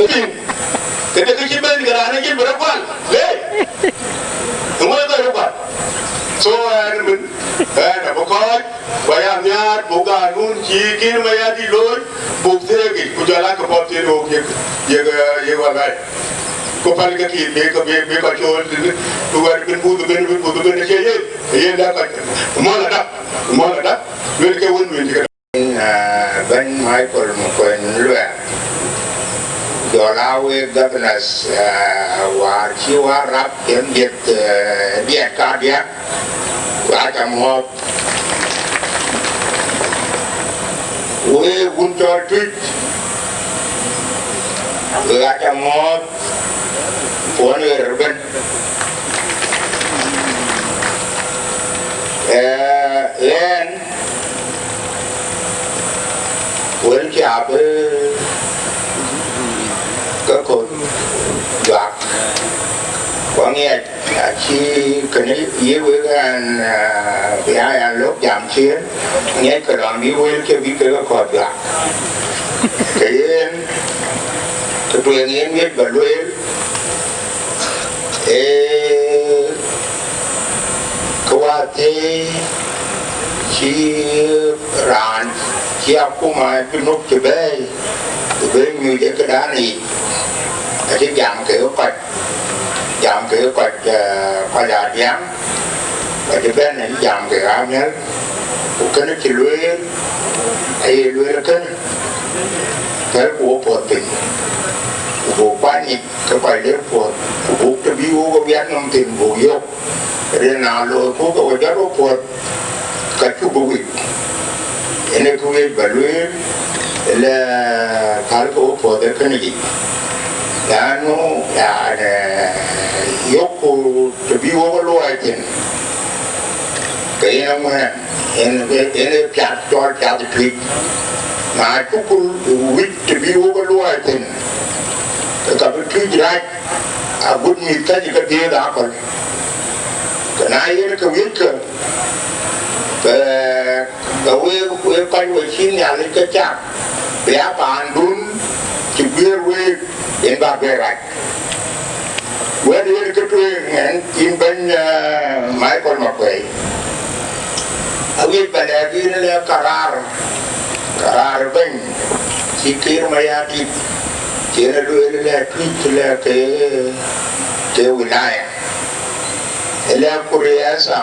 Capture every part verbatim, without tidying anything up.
Këde kë cï bɛ̈n ke raan acïn bï rɔt kual. Le. Ŋö ye kɔc rɔt kual? So, ɛn min, ɛn abï kɔc, ku aya nhiaar, buk ganun cï Kiir Mayardit looi, buk theek yic, ku jɔl a ke puɔth cïn ɣok yek, yek, yek walai. Ku pälkë Kiir bï ke, bï, bï kɔc cool tënë, bï wɛ̈t bïn buth bïn, bï buth bïn acie yen, yen da kɔc. Mɔ̈l ada, mɔ̈l ada, luelkë wën wën cï ke. Ah, Bɛ̈ny Michael Makuei Luɛɛr, jɔl a wek governors, ah, wäär cï wäär rap yen diɛt, eh, diɛt kadiäk, wek aca muɔ̈ɔ̈th. Wek wun cɔl Tuic, wek aca muɔ̈ɔ̈th, wun ɣer ëbën. Eh, ɣɛn, wël cä bï ke kɔ̈th juak, ku aŋiɛc acï kënë ye wek ɣɛn, eh, bï a ɣɛn lɔ̈k jam ciëën, ŋiɛc ke lɔn bï wël ke bï ke kɔ̈th juak. Ke yen, ke tueŋ yen wiëc ba lueel, ee, ke wäthii cï raan cï akuma Junub cï bɛ̈ɛ̈i, ku bï nyuc ë këdan yic, acï jam kekë kɔc, jam kekë kɔc, eh, kɔc Adiaŋ, kɔc ëbɛ̈n acï jam kekë amiäl, ku kënë cï lueel, aye lueel kënë, pɛ̈lku wepuɔ̈th piny, ku buk kuany yic ke kɔc le puɔ̈th, ku buk të bï wok ë wiɛt nɔm thïn buk yök. Rin na looi ku ke we jɔt wepuɔ̈th, ka cuk bï wïc. Yen ë kë wiëc ba lueel, le pälkë wepuɔ̈th ë kënë yic. Lanu, yani, yökku të bï wok ë luɔi thïn, ke yen aŋuɛ̈ɛ̈n, yen, yen ë piath, cɔl piath ë Tuic. Na cukku wïc të bï wok ë luɔi thïn, ke ka bï Tuic rac agut mïth käcï ke dhiëëth aköl. Ke na yen ke wiëckë, ke, ke wek, wek kɔc we cï Nhialic ke cak, bï a paandun cï guiëër week, yen bäk bɛ rac. Wɛ̈t yen kë tueŋ ɛn yïn bɛ̈ny, eh, Michael Makuei. Awiëc ba lɛ̈k yïn le karar, karar bɛ̈ny cï Kiir Mayardit cï en e lueel le Tuic le ke, ke wilaya. Ë lɛ̈k ku riɛtha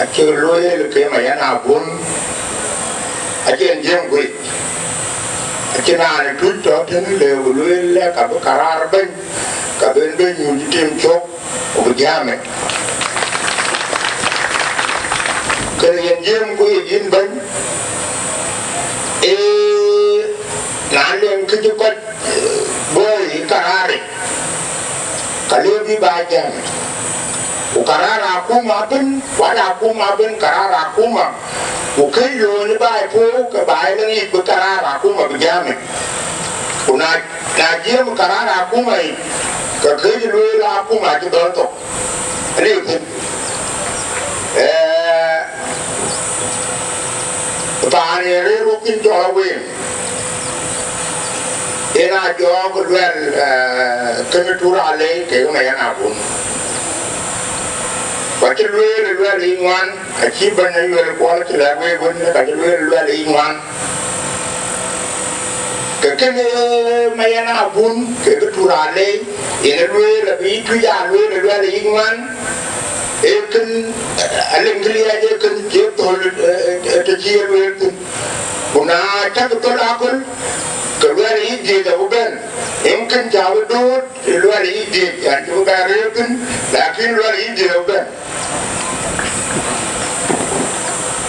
acï lueel ke Mayen Abun, acïn jiëŋ guic. Acïn raan ë Tuic tɔ̈ tënë le ku lueel le ka bï karar bɛ̈ny, ka ben bɛ̈ny nyuc tim cök, ku bï jäämë. Kënë yen jiëëmku ye yïn bɛ̈ny, ee, na leŋ kë cï kɔc, eh, bɔ̈ ë kararic, ka lëu bï ba jäämë. Ku karar akuma ëbën, kuat akuma ëbën, karar akuma, ku këc lööny ë baai puɔ̈u, ke baai lëŋ yic bï karar akuma bï jäämë. Ku na, na jiëëm karar akuma yic, ke këc lueel akuma acï dhɔ̈l thok. Liu thïn. Eh, paan ë rëër wok thïn cɔl Aweŋ, yen a jɔɔk luɛl, eh, kënë Turalei kekë Mayen Abun. Ku acï lueel luɛl yic ŋuan, acï bɛ̈ny Ayuel Kuɔl cï lɛ̈k week wën, ka cï lueel luɛl yic ŋuan. Ke kënë Mayen Abun kekë Turalei, yen ë lueel abï Tuic aa lueel ë luɛl yic ŋuan, ee kën, eh, alëŋ kë liɛɛc ee kën cï thöl, eh, eh, të cï ye lueel thïn. Ku na cäk thöl aköl, ke luɛl yic dhiëc abï bɛ̈n, yen kën cä bï dööt ë luɛl yic dhiëc, an, cï bï bɛ̈n rëër thïn, lakin luɛl yic dhiëc abï bɛ̈n.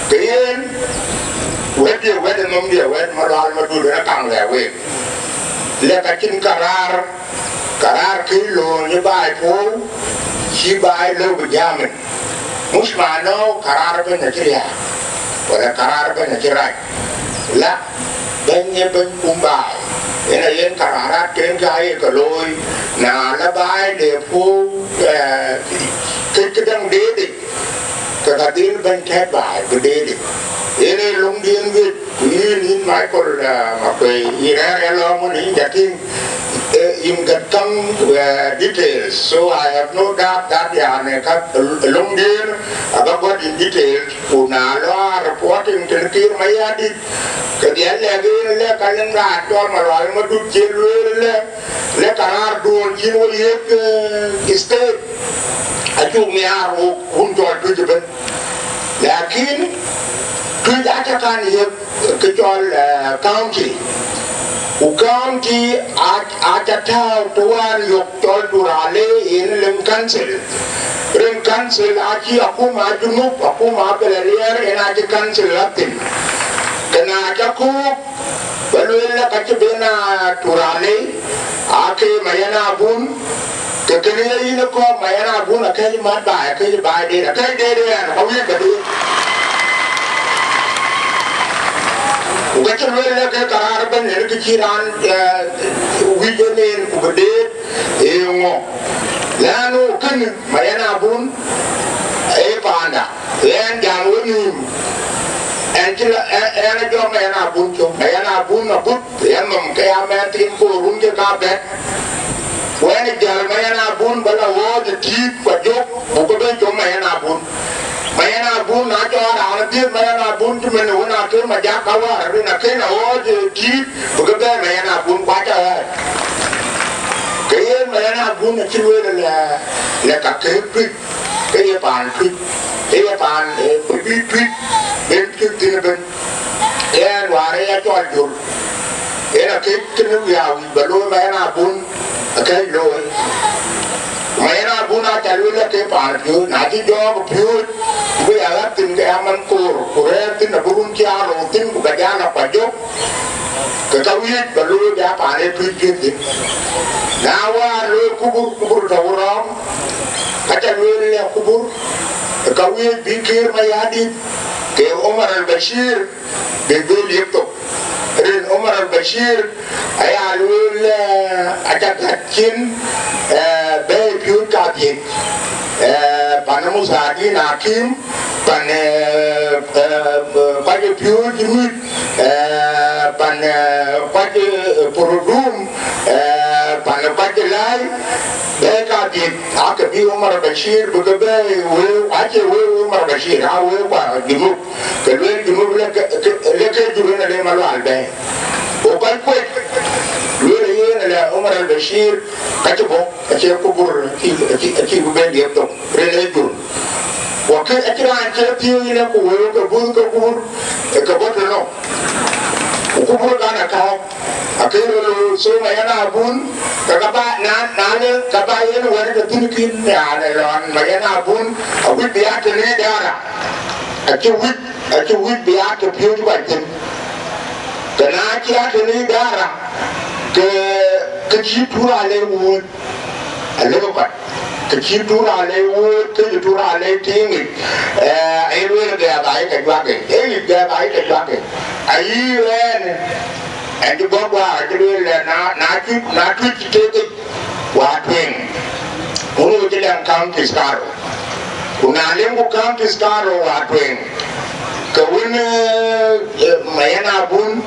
Ke yen, wɛ̈tdiɛ̈, wɛ̈t ë nhomdiɛ̈, wɛ̈t Malual Madut, yen akaŋ lɛ̈k week. Lɛ̈k acïn karar, karar kë lööny ë baai puɔ̈u, cï baai lëu bï jäämë. Muc man nɔ̈k karar ëbɛ̈n acï riääk, wala karar ëbɛ̈n acï rac. La, bɛ̈ny ë bɛ̈ny kum baai, yen ayen kararat ken ka ye ke looi, na la baai de puɔ̈u, eh, këc këdäŋ deetic, ke ka dhil bɛ̈ny tɛ̈t baai bï deetic. Yen ee löŋdiɛ̈n wiëc, ku yïn, yïn Michael, eh, Makuei, yï rɛ̈ɛ̈r ya lɔ̈ɔ̈m wën yïn ca tïŋ, in gat käŋ, uh, details. So I have no doubt that, yani, ka long diɛɛr aba gɔ̈t in details. Ku na lɔ reporting tën Kiir Mayardit, ke dhiɛl lɛ̈k yen lɛ ka lëŋ raan cɔl Malual Madut cï lueel lɛ, lɛ karar duɔ̈n cïn wo yiëk, eh, state, acuk nhiaar wok wun cɔl Tuic ëbën. Lakin Tuic aca kan yiëk kë cɔl, eh, county. Ku county a, aca tääu të wään yök cɔl Turalei yen lëŋ council. Rin council acï akuma Junub, akuma Abel Alier yen acï council la thïn. Kënë aca köök, ba lueel lë ka cï ben a Turalei, ake Mayen Abun, ke kënë ye yïn ë kɔ̈k Mayen Abun akëc mat baai, akëc baai deet, akëc deet ë ɣɛn, ka wïc ba deet. Ku ka cï lueel lë ke karar ëbën yen kë cï raan, eh, wïc en en ku bï deet, ee ŋö? Lanu kënë Mayen Abun ee paanda, ɣɛn jam we nïïm. Ɣɛn cï la, ɣɛn, ɣɛn ajɔ Mayen Abun cök, Mayen Abun abut, ɣɛn nɔm ke ya mɛn thiin koor run ke ka bɛ̈t. Wën jäl Mayen Abun ba la ɣɔɔc ë tïït kua jök, ku ke bï cök Mayen Abun. Mayen Abun na cɔɔl raan dhiëth Mayen Abun cï mën wën akën ma jak ka wäär rin akën a ɣɔɔc ë tïït, bï ke bɛ̈ɛ̈r Mayen Abun kua ca ɣɛɛr. Ke yen Mayen Abun acï lueel lɛ, lɛ ka ke Tuic, ke ye paan Tuic, ke ye paan, eh, bï Tuic ben Tuic thïn ëbën. Yen wäär ë ya cɔl jur, yen akëc kënë wiaa wïc ba looi Mayen Abun, akëc looi. Mayen Abun aca lueel lë ke paan piööc, na cï jɔɔk piööc, ku bï ya ɣäth thïn ke ya man koor, ku rɛ̈ɛ̈r thïn abï run cï aa rou thïn, ku ka jal a kua jök, ke ka wiëc ba looi bï a paan ë Tuic piööc thïn. Na wäär looi Kubur, Kubur tɔ̈u rɔ̈ɔ̈m, ka ca lueel lë Kubur, ka wiëc bï Kiir Mayardit, ke Omar al Bashir, bïk bï liep thok. Rin Omar al Bashir aya lueel, eh, aca gät cin, eh, bɛ̈ɛ̈i piööc kadhiëc, eh, pan Musaadin Akim, pan, eh, eh, kuac piööc mïth, eh, pan, eh, kuac, eh, Purudum, eh, pan kuac Lai, bɛ̈ɛ̈i kadhiëc, ake bï Omar Bashir bï ke bɛ̈ɛ̈i wëëu, acie wëëu Omar Bashir, a wëëu kua Junub. Ke lueel Junub lë ke, ke, lë ke jur yen ale Malual bɛ̈ɛ̈i. Go kɔc kuec, lueel yen alë Omar al Bashir, ka cï bɔ̈, acie Kubur, acï, acï, acï bï ben liep thok, rin ee jur. Ku ke acïn raan cï thiëëc lë ku wëëu ke buth ke Kubur, ke bɔ̈ tënou. Ku Kubur kan akääc, akëc röt looi, so Mayen Abun, ke ka ba, na, na le, ka ba yen wɛ̈t ke thïn kïn, yani, lɔn Mayen Abun, awïc bï ya tënë idara. Acï wïc, acï wïc bï ya të piööc wac thïn. Ke na cï ya tënë idara, ke, ke cï Turalei wuöt, alëkë kɔc. Ke cï Turalei wuöt, ke cï Turalei tiiŋ yic, eh, aye lueel gɛɛp ayï ke juak yic, ee yic gɛɛp ayï ke juak yic. Ayï ɣɛn, ɣɛn cï gɔ̈k guaar, acï lueel lɛ na, na cï, na Tuic cï tek yic, wa tueŋ. Wun ë cï lɛŋ counties karou. Ku na lëŋku counties karou wa tueŋ, ke wën, eh, eh, Mayen Abun,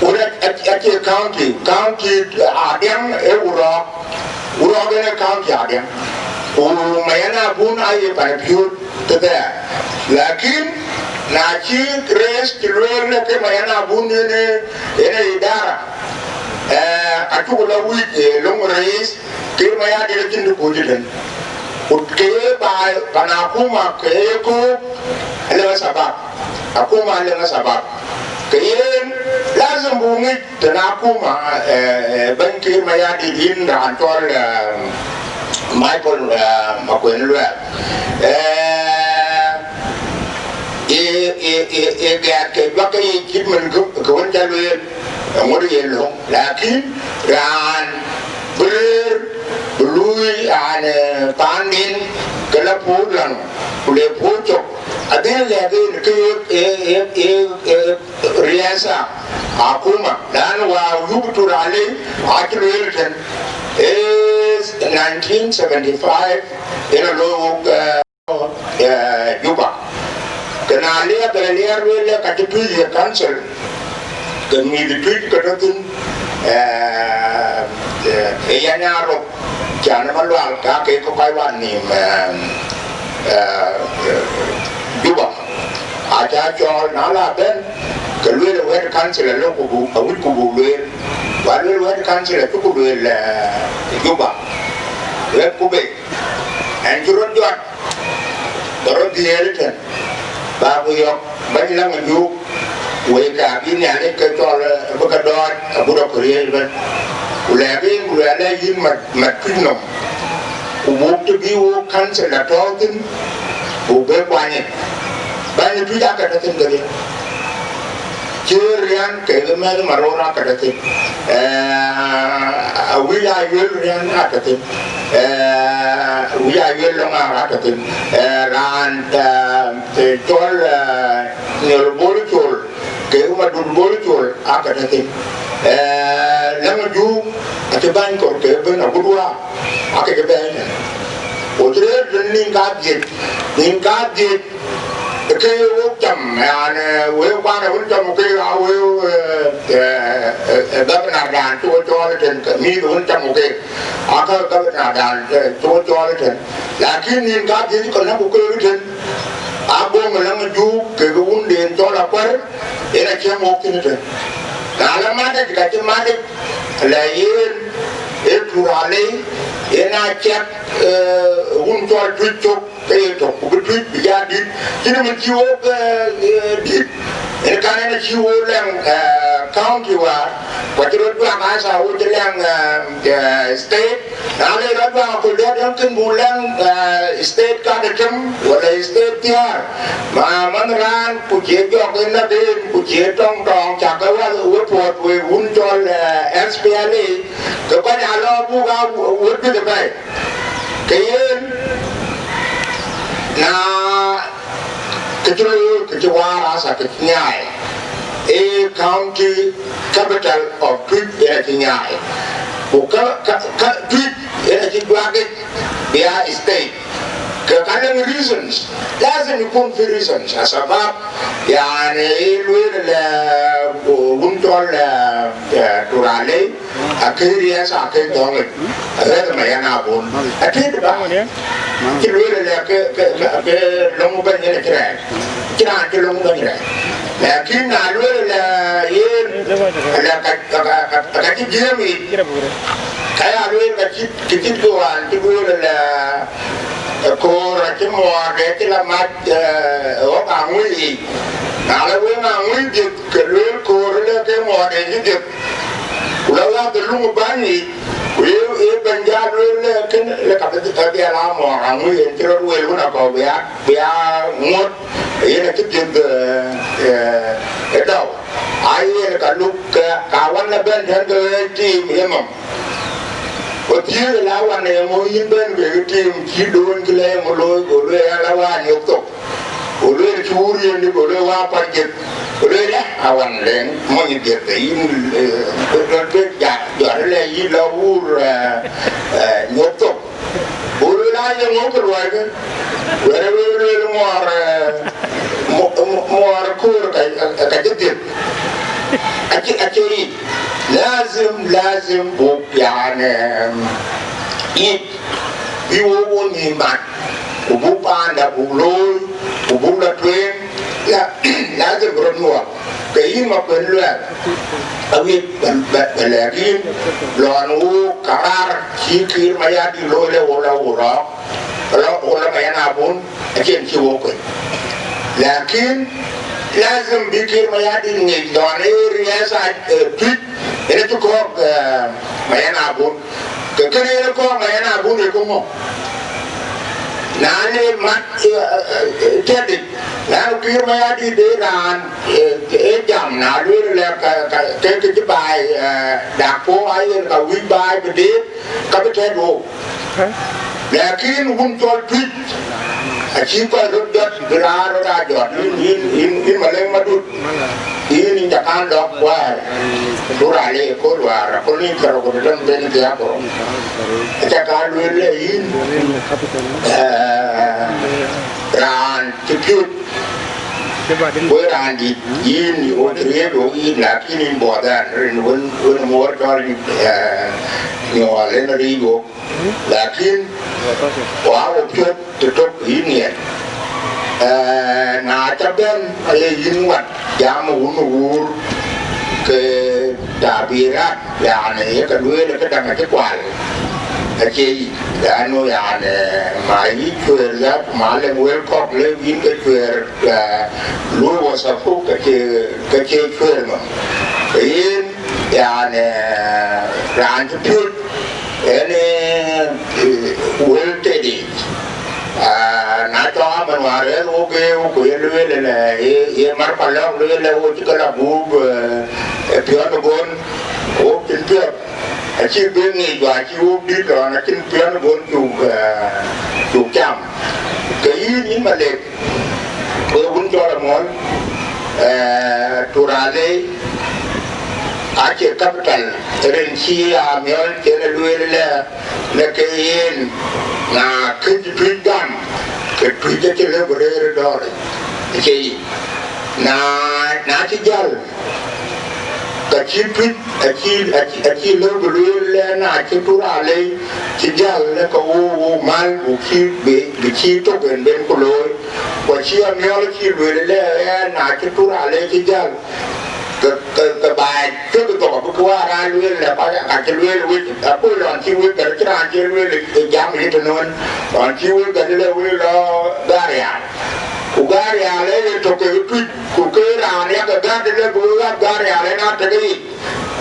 wën a, a, acie county, county adiäŋ ë Wurɔɔk. Wurɔɔk yen ë county adiäŋ. Ku Mayen Abun aye pan piööc tëthɛɛr. Lakin na cï rais cï lueel lë ke Mayen Abun yen ë, yen ë idara, eh, acuk lɔ wïc, eh, löŋ rais, Kiir Mayardit acïn të kuc ëtën. Ku ke ye baai pan akuma ke ye köök, alëŋ sabab. Akuma alëŋ sabab. Ke yen lazim buk ŋic tën akuma, eh, eh, bɛ̈ny Kiir Mayardit yïn raan cɔl, eh, Michael, eh, Makuei Luɛɛl. Eh, ye, ye, ye, ye gɛɛt ke juak ke yic cït mën kë, kë wën ca lueel. Aŋot ye löŋ, lakin raan bï rëër, bï luui raan, eh, paanden, ke la puur lɔn, ku le puur cök, adhil lɛ̈k en ke ye, ye, ye, ye, ye riasa akuma, lanu wa yup Turalei, acï lueel tën, eh, nineteen seventy-five, yen a looi wok, eh, eh, Juba. Ke na liɛɛr, bɛ liɛɛr lueel lë ka cï Tuic ye council, ke mïth Tuic ke tɔ̈ thïn, eh, Ee yɛn aa rɔt, can ë Malual ka ke kɔc wan nïïm, eh, eh, Juba. Aca cɔɔl, na la bɛ̈n, ke lueel wɛ̈t council alɔ ku buk, awïc ku buk lueel. Wa lueel wɛ̈t council acuk lueel, eh, Juba. Wɛ̈t ku bei. Ɛn cï rɔt jɔt, ba rɔt dhiëël ëtɛ̈n, ba ku yɔ̈k bɛ̈ny Läŋ Ajuuk, wëi ka bï Nhialic ke cɔl, eh, bï ke dɔɔc agut akɔ̈riëëc ëbɛ̈n. Ku lɛ̈k yïn, ku luɛɛl ë yïn mat, mat Tuïc nɔm, ku buk të bï wok council atɔ̈u thïn, buk bɛ kuany. Bɛ̈ny Tuïc aake tɔ̈ thïn kedhie. Cï Riän kekë mɛ̈th Maror aake tɔ̈ thïn. Eh, Awïc Ayuel Riän aake tɔ̈ thïn. Eh, Awïc Ayuel Lɔŋaar aake tɔ̈ thïn. Eh, raan, eh, eh, cɔl, eh, Nyol Bol Col, kekë Madut Bol Col aake tɔ̈ thïn. Eh, Läŋ Ajuuk acï bäny kɔ̈r ke bɛ̈n agut wäär, aake cï bɛ̈ɛ̈i tɛ̈n. Ku cï rëër tënë nïn kadhiëc, nïn kadhiëc, ke wok cam, yani, wek kuan awën cam ke, a wek, eh, eh, eh, governor dan cï wo cɔɔl ëtɛ̈n, ke mïth awën cam ke, aka governor dan, eh, cï wo cɔɔl ëtɛ̈n. Lakin nïn kadhiëc kɔn nɔ̈k ku keek ëtɛ̈n, a bɔ̈ Läŋ Ajuuk kekë wunden cɔl Akuɛ̈r, yen acï mɔ̈k thïn ëtɛ̈n. Na la madec, ka cï madec, la yen, ee Turalei, yen a cɛk, eh, wun cɔl Tuïc cök, ke ye tök, ku bï Tuïc bï ya dït. Cïn mën cï wok, eh, eh, dït, en kan en cï wok lɛŋ, eh, county wäär, ku acï rɔt juak asa wok cï lɛŋ, eh, eh, state. Na le rɔt juak aköl dɛ̈t, en kën buk lɛŋ, eh, state ka de tem, wala state thiäär. Ma man raan, ku cie jɔk en na den, ku cie tɔŋ tɔŋ, cak ke wal we puɔt we wun cɔl, eh, S P L A, ke kɔc alɔ buk a we, we bï de bɛ̈i. Ke yen, na ke cï looi, ke cï waar asa, ke cï nyaai, ee county capital of Tuïc yen acï nyaai. Ku ka, ka, ka Tuïc yen acï juak yic bï ya state. Ke ka lëŋ reasons, lazim yikun fi reasons. Asabab, yani, ee lueel lɛ, wun cɔl lɛ, eh, Turalei, akëc riɛth, akëc dhɔ̈ŋ yic, arɛ̈th Mayen Abun. Atëët ba, cï lueel lɛ ke, ke, ke, ke löŋ bɛ̈ny yen acï rɛɛc. Cïn raan cï löŋ bɛ̈ny rɛɛc. Lakin na lueel lɛ yen, lɛ ka, ka, ka, ka, ka cï jiëëm yic, ka ya lueel ka cït, kë cït kë wään cï lueel lɛ, eh, koor acï muɔɔr de cï la mac, eh, ɣɔ̈k aŋui yic. Na la wëŋ aŋui dhiëth, ke lueel koor lë ke muɔɔr de cï dhiëth. Ku la wäth ë luŋ ë bäny yic, ku ye, ye bɛ̈ny jal lueel lë kën, lë ka bï, ka bï ala muɔɔr aŋui yen cï rɔt wel wën akɔ̈u bï ya, bï ya ŋot, yen acï dhiëth, eh, eh, ë dɔu. Ayen ka luk, ka, ka wan la bɛ̈n tɛ̈n ke ɣɛɛc tim yenɔm. Ku thiëëc la wan, eeŋö yïn bɛ̈n kekë tim cï doony kë lɛɛŋ ë looi? Go lueel, ala waan yök thok. Go lueel, cï wur yen, go lueel, wa pac jeth. Go lueel, ya, awan lɛ̈ŋ mony dhiëth, yïn, eh, dɔt bë jat, jɔt lɛ yï la wur, eh, eh, nyop thok. Go lueel, a ye ŋö kë luɔikë? Wɛ̈t ë lueel, lueel muɔɔr, eh, mu-, mu-, muɔɔr koor ka, ka cï dhiëth. Acï, acï yic. Lazim, lazim buk, yani, yic, bï wok wo nïïm mat, ku buk paanda buk looi, ku buk la tueŋ, la, lazim bï rɔt nyuɔɔth. Ke yïn Makuën Luɛl, awiëc ba, ba, ba lɛ̈k yïn, lɔn wok karar cï Kiir Mayardit looi le wo la wo rɔɔk, la wo la Mayen Abun, acïn cï wok kuec. Lakin lazim bï Kiir Mayardit ŋic lɔn ee riɛth a, eh, Tuïc, yen acï kɔ̈k, eh, Mayen Abun. Ke kënë yen kɔ̈k Mayen Abun ë këŋö? Na le mat, eh, eh, eh, tëdï, na Kiir Mayardit de raan, eh, eh, jam, na lueel lɛ ka, ka, ke, ke cï baai, eh, dak puɔ̈u ayen ka wïc baai bï deet, ka bï tɛ̈t wok. Lakin wun cɔl Tuïc, acï kɔc röt jɔt, bï raan röt aa jɔt, yïn, yïn, yïn, yïn Malek Madut, yïn, yïn ca kan dɔk wäär, du raan le kööl wäär, aköl yïn cä rɔt ku däŋ ben thiaak rɔt. Aca ka lueel le yïn, eh, raan cï piöt, ku raan dït, yïn, wo cï riëëc wo yïn, lakin yïn buɔth ɛn, rin wën, wën muɔɔr cɔl, eh, Nyuɔɔl en aric wok, lakin wa wo piɔ̈ɔ̈th të tök yïn yen. Eh, na ca bɛ̈n aye yïn ŋuat jam wun wuur ke tabirat, yani, ye ke lueel këdäŋ acï kual. Acie yic, lanu, yani, ma yï cuëër ya, ku ma lëŋ wël kɔ̈k lëu yïn ke cuëër, eh, luöi wasafu, ke cie, ke cie cuëër nɔm. Ke yen, yani, raan cï piööc, en, eh, wël tëdic. Ah, na cɔk amën wäär rɛ̈ɛ̈r wok, ee wok, ku ye lueel ëlë, ye, ye mar palɔ̈k lueel ë wok cï ke la gup, eh, ë piɔ̈n ë gon, wok cïn piɔ̈th. Acï bï ŋic, wa cï wok dït lɔn acïn piɔ̈n ë gon cuk, eh, cuk cam. Ke yïn, yïn Malek, we wun cɔl Amuɔl, eh, Turalei acie capital, rin cï Amiɔl cen ë lueel lɛ, lɛ ke yen, na këc Tuic gam, ke Tuic acï lëu bï rëër ë dɔ̈ɔ̈r yic, acie yic. Na, na cï jäl, ka cï Tuic, acï, acï, acï lëu bï lueel lɛ, na cï Turalei cï jäl, lɛ ke wo, wo mal, buk cï, bï, bï cï tök en ben ku looi. Ku acï Amiɔl cï lueel lɛ, ɣɛn na cï Turalei cï jäl, ke, ke, ke baai cök thok abï ke waar aa lueel lɛ, ka, ka cï lueel wec, aköl lɔn cï wek gät, cï raan cï lueel ë jam yï tënön, lɔn cï wek gät lɛ wek lɔ Garial. Ku Garial ee ye tök ke Tuic, ku ke raan yak gät lɛ bï wek ɣäth Garial en aa tek yic.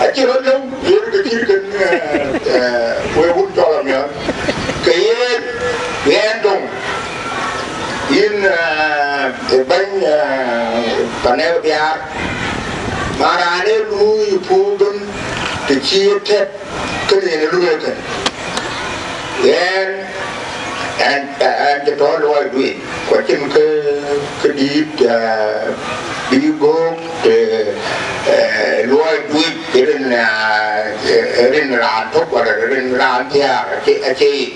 Acï rɔt lëu, yen ke cït kën, eh, eh, wek wun cɔl Amiɔl. Ke yen, yen döŋ, yïn, eh, bɛ̈ny, eh, panɛk biaar, ma raan ee luui puur bën, të cï ye tɛ̈t, kënë yen ë luui kënë. Yen, ɛn, ɛn cï tɔ̈ luɔi duic, ku acïn kë, kë dïït, eh, bï göök, eh, eh, luɔi duic rin, eh, rin raan tök wala rin raan thiaak, acie, acie yic.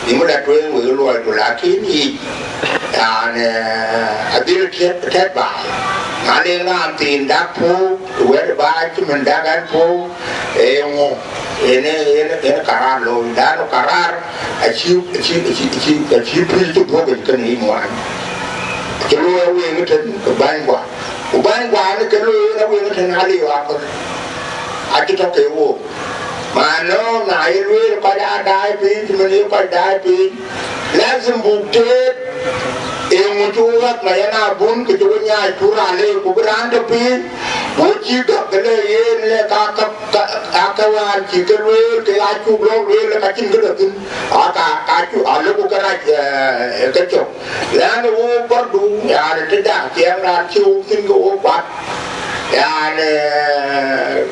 Yïn bï la tueŋ wek luɔidu, lakin yic, yani, eh, adhil tɛ̈t, tɛ̈t baai. Na le raan thiin dak puɔ̈u, wɛ̈t baai cï mën dak ɛn puɔ̈u, ee ŋö? Yen, yen, yen karar looi, lanu karar acï, acï, acï, acï, acï pïïr cï bɔ̈ yic kënë yic ŋuan. Cï looi aweŋ ëtën ke bäny guɔ. Ku bäny guɔ në ke looi yen aweŋ ëtën aliu aköl. Acï tɔ̈ ke wook. Ma nɔ̈k na ye lueel kɔc aa daai piny, cï mën ye kɔc daai piny, lazim buk teet. Eeŋö cï wo ɣäth ma yɛn abun, ke cï wo nyaai Turalei, ku bï raan tɔ̈ piny, wo cï gäk ke le yen le ka, ka, ka, aa ke wäär cï ke lueel, ke aa cuk lɔ̈k lueel, ka cïn këde thïn, aa ka, ka cuk, aa lëku ke rac, eh, ke cök. Lɛ̈në wo bärdu, yani, të dak ciɛɛŋ raan cï wo thïn ke wo kuat. Yani, eh,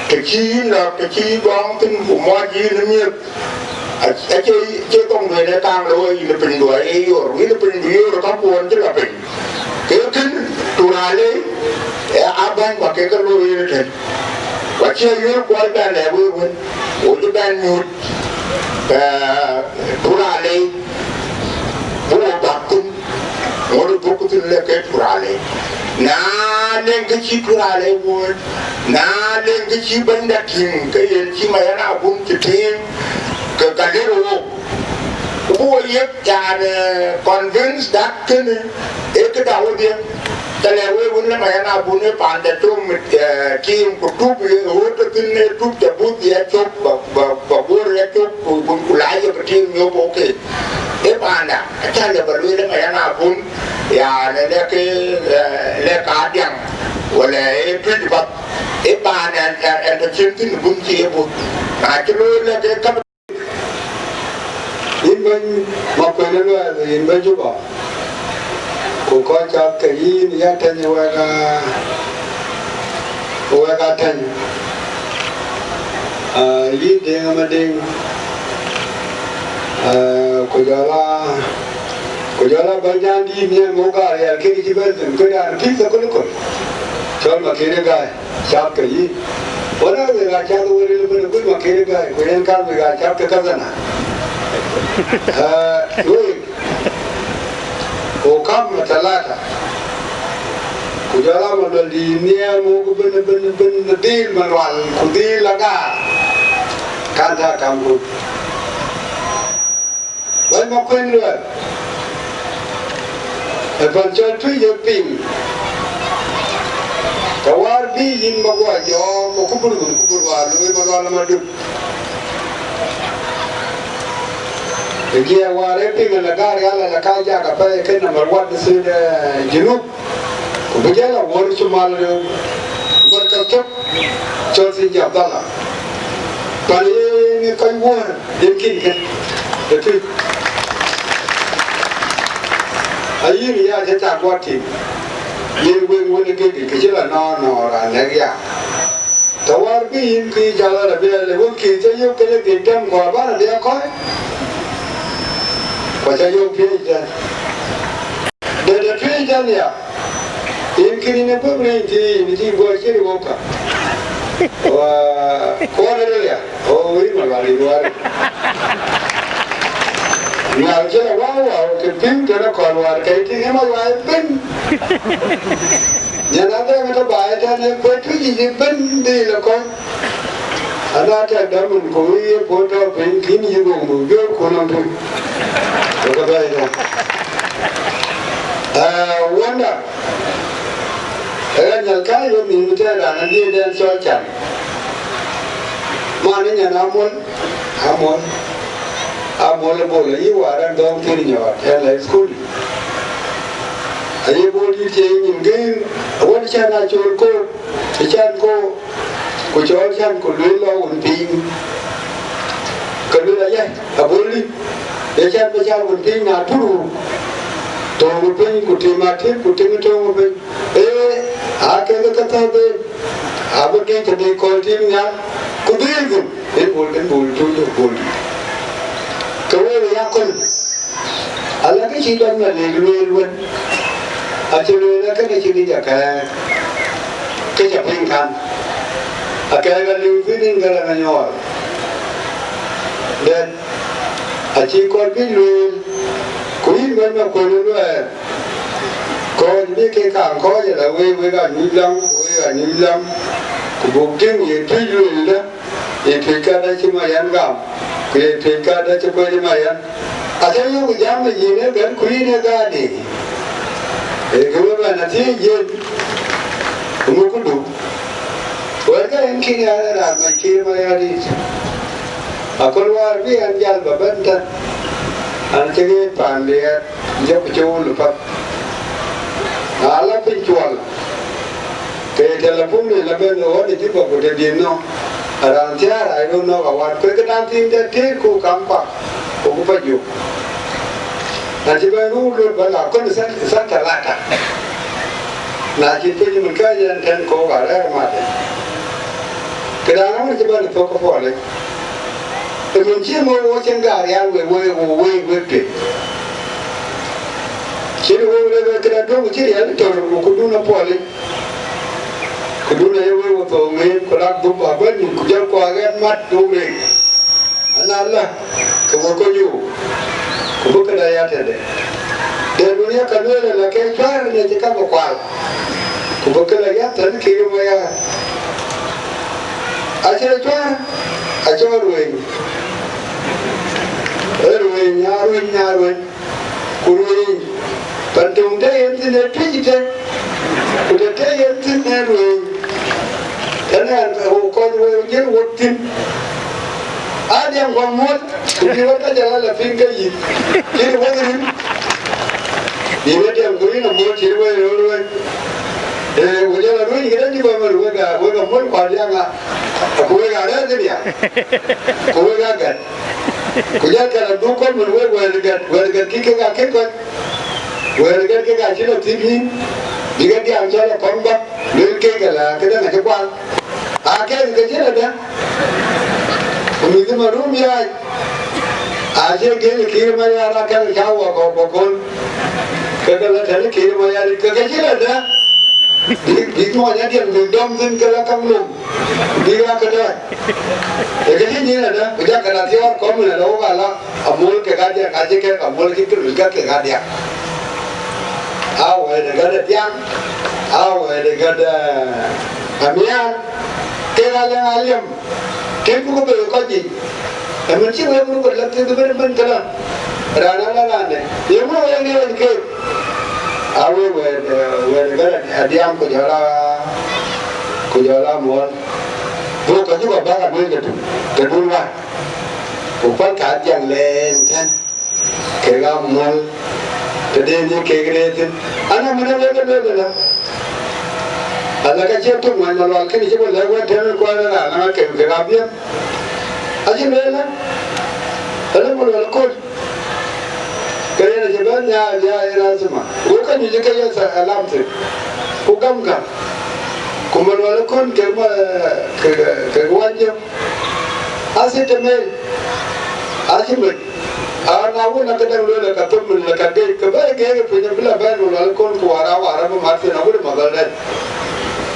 të cï yïn lɔ, të cï yïn gɔŋ thïn, ku mɔc yïn ë miëth, ac-, acie, acie thoŋ duënë kaŋ looi yïn ë piny duɔi ye yor, yïn ë piny du yor, ka kuɔn cï lɔ piny. Ke kën Turalei, eh, abäny ba ke ke looi yen ëtën. Ku acie yuel kuɔl bɛn lɛ̈k wek wën, wo cï bɛn nyuöt, eh, Turalei, bï wo bäk thïn, ŋuɔ̈t ë buk thïn le ke Turalei. Na leŋ kë cï Turalei wuɔ̈ɔ̈c, na leŋ kë cï bɛ̈nyda tïŋ, ke yen cï ma yɛn abun cï tïŋ, ke ka lëk wo. Ku bï wo yiëk, yani, convince that kënë ee këda wodhie. Të lɛ̈k wek wën le ma yɛn abun ë paan ca com, eh, tiim ku tup, ye ɣöt tɔ thïn ë tup ca buth ye cök, ba, ba, ba guöör ye cök, ku, ku, ku la ye bï tiim nyop, okay. Ë paanda, acä le ba lueel le ma yɛn abun, yani, lɛ̈k, eh, lɛ̈k ka diaŋ, wala ë Tuic bath. Ë paanda ɛn, ɛn, ɛn tɔ cin thïn bun cï ye buth. Na cï looi lɛ̈k ke ka Yïn bɛ̈ny Makuën ë luɛɛl, yïn bɛ̈ny Juba, ku kɔc cath ke yïn, ya tɛ̈ny ë wɛ̈k aa, ë wɛ̈k aa tɛ̈ny. Ah, yïn Deŋ Madiŋ, ah, ku jɔl aa, ku jɔl aa bɛ̈nydan dïït nhial ŋö ka riɛl kek cï bɛ̈n thïn, këdan peace akölaköl. Cɔl Makuën ë Gäi. Cath ke yïn. Wala wek aa cath wek ril ëbën ë kuc Makuën ë Gäi, ku yen kan wek aa cath ke kadhana. Ah, wek, ku kam talata. Ku jɔl a Malual dïït nhial muk ëbën, ëbën, ëbën, dhil Malual, ku dhil Agaar. Kan ta kam ku. Wai ma kuen luel. E pan cɔl tui ye piny. Ka war bi yin ma gua jɔ, ma kubur gun kubur wa lui ma lɔl ma duk. Ke jiɛ war e piny la gar yala la ka ja ka pa ke number one si de Junub. Ku bï jɔl a wöör cï mal, eh, markaz tök, cɔl Said Abdallah. Pan ye yen ë kɔc wöör, yen kïn kën, ë tui. Ayï ya cä cak guɔ tim, yen wëŋ wën ë gëdï, kë cï la nɔɔr nɔɔr raan nɛ̈k ya. Të wäär bï yïn kï jäl arabia, le wën kï cä yök kë le gëc dɛm, ku abä arabia kɔ̈i, ku acä yök piëëc tɛ̈n. Dɛ̈t ë piëëc tɛ̈n ya, yïn kïn yïn ë pëm rëëny thii, yïn cï guɔ cï wok ka. Wa, kuɔn ë rël ya, o, yïn ma lual yïn wäär. Nhial cï la wau wau, ke piŋ tënë kɔn wäär, ke yï tïŋ ë ma lual ëbën. Nyan adhɛŋ tɔ baai tɛ̈n ë kuet tuc yic ëbën dhil ë kɔc. Ana tɛ̈k dämën ku wïc ye puɔ̈u tɔ piny, kïn yï wëu muk jɔ̈ɔ̈r kun nɔm tui. Wek abɛ̈ɛ̈i tɛ̈n. Aa, wanda, ë ɣa nyal ka ye nhïïm tɛ̈n raan adhiëëdɛn cɔl Can. Man ë nyan Amol, Amol, Amol ë Bol, ayï wäär ɛn dhɔ̈ŋ thïn nyɔɔt, ɛn la thukul. Aye Bol dït cie nyin gëër, awën Can a col koor, ë Can koor, ku cɔɔl Can ku lueel lɔ wun piny. Ke lueel ayɛ, Abol dït, ye Can bï cɔɔl wun piny na turu, töŋ piny ku tim atit ku tim töŋ piny. Ee, aa kek ke thɔ̈k en, abï gëc tëde kɔ̈l tim nhial, ku dhil dhil, en Bol, en Bol tuc, en Bol dït. Ke wek ya köl. Ala kë cï Dɔm Malek lueel wën, acï lueel ë kënë cï ŋic akɛ̈ɛ̈k, kë ca piŋ kan, akɛ̈ɛ̈k aliu thïn yïn Garaŋ Anyɔɔl. Dɛ̈t acï kɔc bï lueel, ku yïn wën ma kuën ë luɛɛr, kɔc bï kek kaŋ kɔc ëlä wek, wek aa nyuc lam, wek aa nyuc lam, ku buk tïŋ ye tuc lueelda. Ye tuc kadä cï Mayen gam, ku ye tuc kadä cï kuec Mayen. Acä yök jam ë yïn ë gɛ̈t ku yïn ë gäärdi. Ee kë we bɛ̈n athiëëc yen, ku muk këdu. Wɛ̈ɛ̈tkë en kïn an, ë raan mac Kiir Mayardit. Aköl wäär bï ɛn jäl bä bɛ̈n tɛ̈n, an, cï ɣet paan diɛɛr, jɔku cööl ë path. Na la piny cuɔl, ke telephone la ben ɣɔn ë Juba ku tëdï nɔ̈k. Raan thiäär, I don't know, ka wat kuek këdan thiin tɛ̈ tëëk ku kam pak, ku ku pa juk. Na cï ben ruu luöt bä la kön than, than talata. Na cï piny mën ka yɛn tɛ̈n kok arɛ̈ɛ̈r madë. Këdan ëmën cï ben thök ke puɔlic. Ë mën cï ŋö wo cïn gaar rial wek, wek, wek, wek, wek tueŋ. Cïn wek rëër wek këdan duɔ̈k cï riɛl tör ku këdun apuɔlic. Këdun aye wek we thou ŋeer, ku lak dhuk bä bɛ̈n, ku jɔl kuak ɛn mat dhuk rëër. Ana lä, ke we kony yu, ku bï këda ya tëde. Dɛ̈t wën ya ka lueel ëlä ke cuäär ënë cï ka bï kual, ku bï këda ya tënë Kiir Mayar. Acï cuäär, acï rueny. Ë rueny, aa rueny, aa rueny. Ku rueny, pan töŋ tɔ̈ yen thïn ë tuc tënë, ku të tɔ̈ yen thïn ë rueny. Tënë ɛn, ku kɔc wek jël wok thïn. Aa diɛm ku amuɔ̈l, ku bï wek ka jɔl a la piŋ ke yïth. Cïn wek rïm. Bï wek diɛm ku yïn amuɔ̈l cïn wek röl wek. Ee, ku jɔl a rueny këdë cï bä mën wek a, wek amuɔ̈l ku adiäŋ a, ku wek a rɛ̈ɛ̈r thïn ya. Ku wek a gät. Ku jɔl kɛn adhuk kɔc mën wek wɛ̈ɛ̈r gät, wɛ̈ɛ̈r gät kï kek akëc kɔc. Wɛ̈ɛ̈r gät kek acï lɔ thïn yïn, bï ke diaŋ cɔl akɔm bäk, luel kek ëlä, këdäŋ acï kual. Akek ke cïn adä. Ku mïth ma rum yaac, acie gel Kiir Mayar akɛn cä wä kɔ̈k bɔ̈ köl. Ke ke lɔ tënë Kiir Mayar, ke ke cïn adä. Bïk, bïk muɔny adiɛŋ bïk dɔm thïn ke la käŋ lom, bïk aa ke dɔɔc. Ee kë cï nyin adä, ku jakë na thiɔɔr kɔm min adä wok ala, amuɔ̈l kek adiäk, acï kek amuɔ̈l cï kë luel ka kek adiäk. Aa wɛ̈ɛ̈t ë gät adiäŋ, aa wɛ̈ɛ̈t ë gät, eh, amiäŋ, kek alɛŋ aliɛm. Tëëkku ke bɛ̈ɛ̈i kɔc yiic, ëmën cï wek röt ke lɛ̈k thiëk ëbën ëbën këlä, raan ala raan dɛ̈, yeŋö wek ŋiɛc keek? Aa wek wɛ̈ɛ̈r, eh, wɛ̈ɛ̈r ë Gɛ̈t Adiaŋ ku jɔl a, ku jɔl a Muɔ̈ɔ̈l. Buk ka cï kɔc bäk anuɛ̈ɛ̈c tëdu, tëdu wäär. Ku päl ka Adiaŋ lɛɛm tɛ̈n. Kek aa muɔ̈l, tëde ye kek rëër thïn. Ana mën ë wek ë lueel ëlä, ala ka cie tök ŋuan Malual kënë cï bï lɛ̈k wɛ̈t tënë kuan ë raan ë ŋa kek, kek aa biɛ̈n. Acï lueel ëlä, ëlä Malual ë kööl, ke yen acï bɛ̈n nhiaar bï aa yen azima. Go ka nyuc ke ye tha-, alam thïn, ku gam ka. Ku Malual ë kööl kek ma, kek, kek wany jëm. Acï të mel, acï mec. Aa, na wën, na këdäŋ lueel, ka thöm, la ka geec, ke bɛ̈ɛ̈i geek ë piny, abï la bɛ̈n, Malual ë kööl, ku wäär aa wäär abï mat thïn, agut ë Mathal dɛ̈t.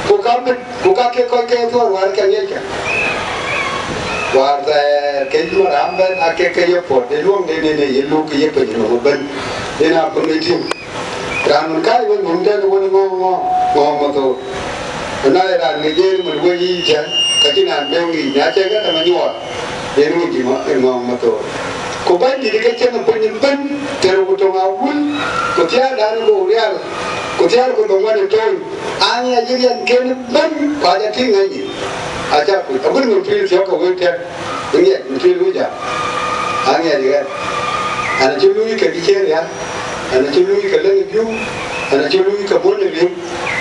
Ku ka bï, ku ka ke kɔc ke thuɔɔr wäär ke ŋiɛckë. Wäär thɛɛr, ke cï Maram bɛ̈n, aa kek ke ye puɔ̈t, ë luɔŋde nene ye luk ke ye piny nɔm ëbën. Yen aa piny ë tïŋ. Raan wën kääc wek nhom tɛ̈n wën ŋɔ̈ɔ̈ŋ, ŋɔ̈ɔ̈ŋ, ŋɔ̈ɔ̈ŋ Mathol. Ku na ye raan ŋic yen mën wek yiic tɛ̈n, ka cïn raan bï ŋic, na cï ke tɛ̈m anyuɔɔth, yen ŋic ŋɔ̈-, ŋɔ̈ɔ̈ŋ Mathol. Ku Bɛ̈nydït ke cieŋ ë piny ëbën, tëër ku töŋ awul, ku thiäärdan ë gok rial, ku thiäär ku dhoŋuan ë tony, aŋiɛc riɛnken ëbën, ku aca tïŋ ŋɛ̈ny. Aca kuc, agut nhom pïïr thiɔ̈k ke wek tɛ̈n. Ŋiɛc, në pïïr wïc a, aŋiɛc ɣɛn. Ɣɛn acï luui ke kë cï rial, ɣɛn acï luui ke leŋ ë biu, ɣɛn acï luui ke bɔ̈ në liu,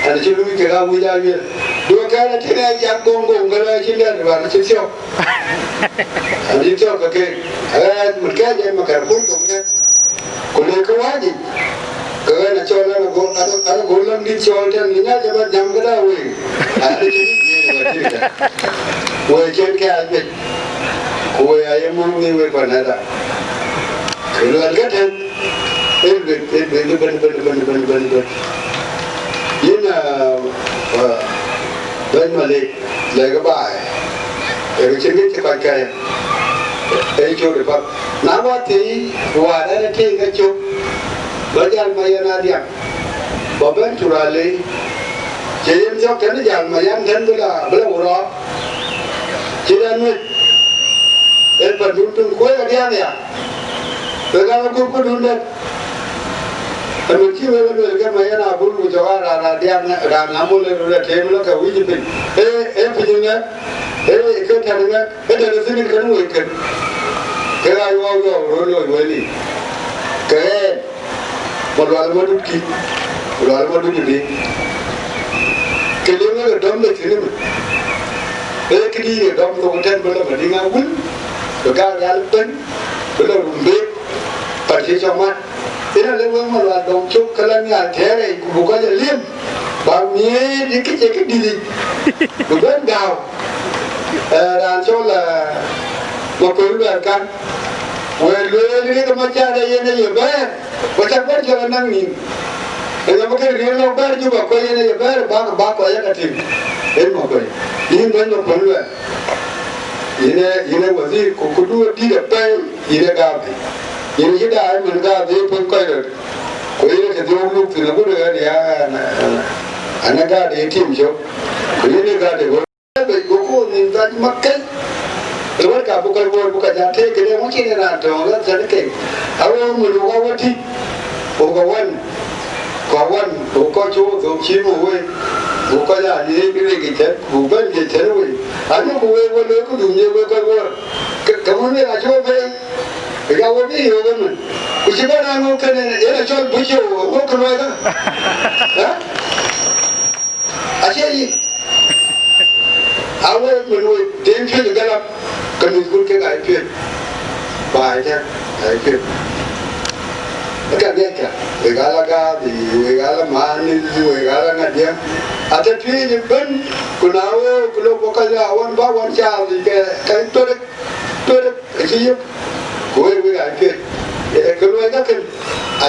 ɣɛn acï luui ke ɣa wïc a wiël. Duökɛn atïŋ ë jak goŋ goŋ, ke lɔ acïn dɛ̈t, ɣɛn acï thiɔ̈k. Ɣɛn acï thiɔ̈k ke keek. Ɣɛn mën kɛ̈ɛ̈c ë makar kun thoŋ ŋɛ̈n. Ku le kë wääc yic, ke ɣɛn acɔl an, ago, an, an, ago läŋdït cɔɔl tɛ̈n, në nyac ëbɛ̈n jam këda wei. An, cï ŋic yen ë wɛ̈t dït ëkë. Wëi cïn kë aa juëc, ku wëi aye muk ŋic wek pan ëda. Kë luɛlkë tɛ̈n, ee lueth, ee lueth ëbën, ëbën, ëbën, ëbën, ëbën, ëbën. Yïn, ah, ah, bɛ̈ny Malek, lɛ̈kë baai, ee kë cïn kë cï kɔc kɛ̈ɛ̈c, ee cööt ë path. Na wäthii, wäär ɣɛn ë tïŋ ke cök, bä jäl Mayen Adiaŋ, bä bɛ̈n Turalei, cï yen thiɔ̈k tënë jäl Mayen tɛ̈n bï la, bï la wurɔɔk, cï dɛn wec, ee pandun töŋ kuöc Adiaŋ ya, wek aa guöp këdun dɛ̈t. Ëmën cï wek lueel ke Mayen Abul ku jɔk aa raan Adiaŋ, raan Amol ë röt atem lɔ ke wïc piny. Ee, ee piny ŋɛk, ee, ke tɛ̈n ŋɛk, ee tɛ̈n thïn kën wek kën. Ke aa yuɔɔk yuɔɔk röt looi wël yic. Ke ɣɛn, Malual Madut kï, Malual Madut ë Liŋ. Ke Liŋ ë dɔm de thïn ëmën. Ee këdï ye dɔm thok tɛ̈n bï lɔ Madiŋ Awul, bï gäär rial ëbën, bï lɔ Rumbek, pan cï cɔk mat. Yen alëk wek Malual dɔm cök ke la nhial tɛ̈ɛ̈r rɛɛc, ku buk kɔc a liëm, bäk miëëc ë kë cie këdït yic, bï bɛ̈n gääu. Eh, raan cɔl, eh, Makuei Luɛɛr kan, wëë lueel Riek Macar ee yen aye bɛ̈ɛ̈r, ku cäk bɛ̈n cɔl anäŋ nïïm. Ë ŋa bï ke Riek lɔ bɛ̈ɛ̈r Juba, ku yen aye bɛ̈ɛ̈r, bäk, bäk kɔc yak a tim. Yen Makuei, yïn bɛ̈ny Makuei Luɛɛr, yïn ee, yïn ee wazir, ku këdu adït apɛi, yïn ee Gadhi. Yïn acï daai mën Gadhi ë puɔ̈ny kɔc röt. Ku yen ke dhiɔ̈ɔ̈k luk thïn agut ɣɛn ya, an, an, an, Gadhi ë tim cök. Ku yen ee Gadhi ɣöt bei, goku nïm dhal makëc. Ë wɛ̈t ka bï kɔc wuɔ̈ɔ̈r bï kɔc jam tëëk këde, ŋö cïn ë raan töŋ ɣɛn thɛ̈n kek. Aɣöö mën wok awär tïc, wok awan, ku awan, wok kɔc cï wok dhöök cïï wok wei, wok kɔc aa liëëc bï wek yic tɛ̈n, ku bɛ̈n yic tɛ̈n wei. Anyuku wek we looi këdun ye wek kɔc wuɔ̈ɔ̈r. Ke, ke wun wek acï wok bei, ke ya wok bï yöök ëmën. Ku cï bɛ̈n a ŋö kënë, yen acɔl buc yöök, ŋö kë luɔikë? Ë? Acie yic. Awek mën wek, den piöc ë galam, ke mïthkun kek aa piöc. Baai tɛ̈n, aa piöc. Ë ka ŋiɛckë, wek aa la Gadhi, wek aa la Manith, wek aa la ŋa diɛ̈. Atɛ̈ piöc ëbën, ku na wek, ku lok bɔ̈ kɔc la wan bä wan caath, ke, ke tuetek, tuetek, acï yök. Ku wek, wek aa piöc. Ee, kë luɔi kakën,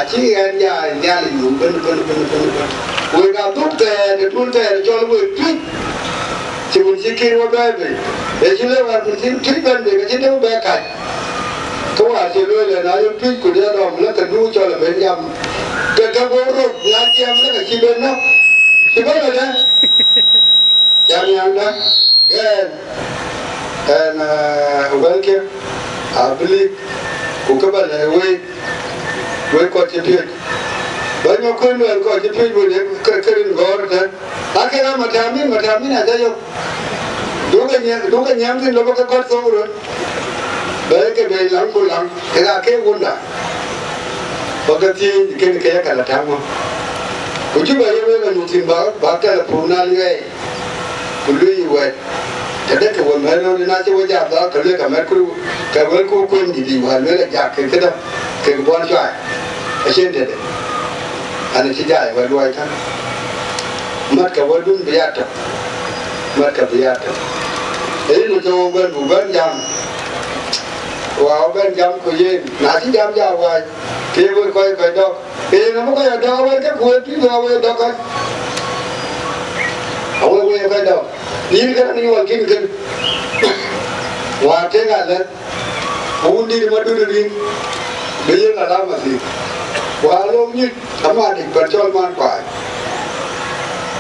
acï ɣɛn ya Nhialic nhom bën, bën, bën, bën, bën. Wek aa dhuk thɛɛr, ë tun thɛɛr cɔl wek Tuic. Cï wën cï Kiir wä bɛ̈ɛ̈i bei. Ee cï lëu wär mën cï Tuic bɛ̈n bei, ke cïn dɛ̈ bï bɛ kac. Ke wäär cï lueel ë na ye Tuic ku dɛ dɔm, lë ke du cɔl ë ben jam. Ke ke go röt, na jiɛɛm lë ke cï ben nɔ̈k. Cï bɛ̈n ëdë. Cä nhiaŋda, ɣɛn, Ɛn, eh, wɛlkë, abï lik, ku kë ba lɛ̈k week, wek kɔc cï piöc. Bäny Makuën luɛɛl kɔc cï piöc wën ye ke, ke rin gɔ̈ɔ̈r ëtɛ̈n. Aa kek aa matamin, matamin aca yök. Duɔ̈kkë nyiɛm, duɔ̈kkë nyiɛm thïn lɔ bä ke gɔ̈t thok röt. Bɛ̈ɛ̈i ke bei läŋ ku läŋ, kek aa kek wunda. Bä ke thiëëc kën ke ye ka la täŋ ŋö. Ku cï bä ye wek anyuth thïn bä, bä telephone na liɛɛi. Ku luui wɛ̈t, tëde ke we mɛ̈t röt, na cï we jam dhɔ̈k, ke lueel ka mɛ̈t ku, ke wël ku kuën dït yic, wä lueel ajak ke këdä, ke buɔn cuai. Acïn tëde. An, acï jai wɛ̈t luɔi käŋ. Mat ka wädun bï ya tök. Mat ka bï ya tök. Ee yïn ku cï wo bɛ̈n, bu bɛ̈n jam. Wa wo bɛ̈n jam ku yen, na cï jam ja wääc, ke we kɔc kɔc dɔ̈k. Ee, na bï kɔc a dɔ̈k awär ke kueer tïŋ, awär dɔ̈k kɔc. Awär wek kɔc dɔ̈k. Yïn kënë, yïn wal kïn kën. Wäär tek alɛ̈th, ku wun dït Madut Riŋ, bï yiëk alama thïn. Wäär lok nyuc, amadic pan cɔl man kuaac.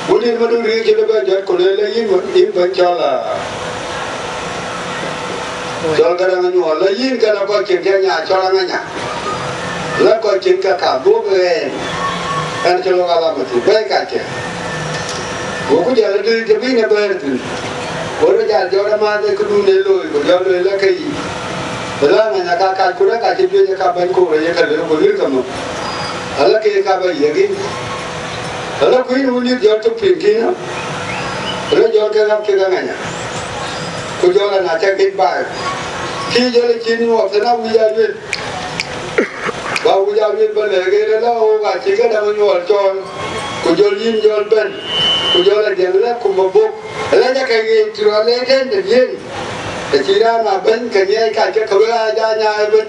Wun dït Madut Riŋ cï lë bɛ jɔt, ku le, le yïn, yïn pan cɔl, ah, cɔl Garaŋ Nyuɔl, le yïn kënë kɔc cïn kë nya cɔl Aŋanya. La kɔc cïn ka ka dhuɔ̈k ɣɛɛn, ɛn cï lok alama thïn, bɛ̈ɛ̈i kacke. Goku jäl adï të bï në bɛ̈ɛ̈r thïn. Go rɔt jäl jɔt amääth ë këdun ë looi, ku jɔl lueel la ke yic. Ëlä, Aŋanya ka kac, ku rɛ̈k acï juëc ë ka bɛ̈ny koor ë ye ka lueel, ku lueel ke mök. Ala ke ka bä yiëk yïn. Ala ku yïn wun dït jɔl tök piŋ kïn, ala jɔl ke ɣäth kek Aŋanya. Ku jɔl ana cä gec baai. Kï jɔl ë cïn nyuɔɔth thïn, awïc a lueel. Ba wïc a lueel ba lɛ̈k en, ala wok acï Garaŋ Nyuɔl cɔɔl, ku jɔl yïn jɔl bɛ̈n, ku jɔl a diɛŋ lɛ̈k ku mabok. Ala jɔ ke ŋic tïr alɛɛc tɛ̈n de diëëŋ. Të cï raan a bɛ̈ny ke ŋiɛc kacke, ke wek aa ja nyaai ëbën.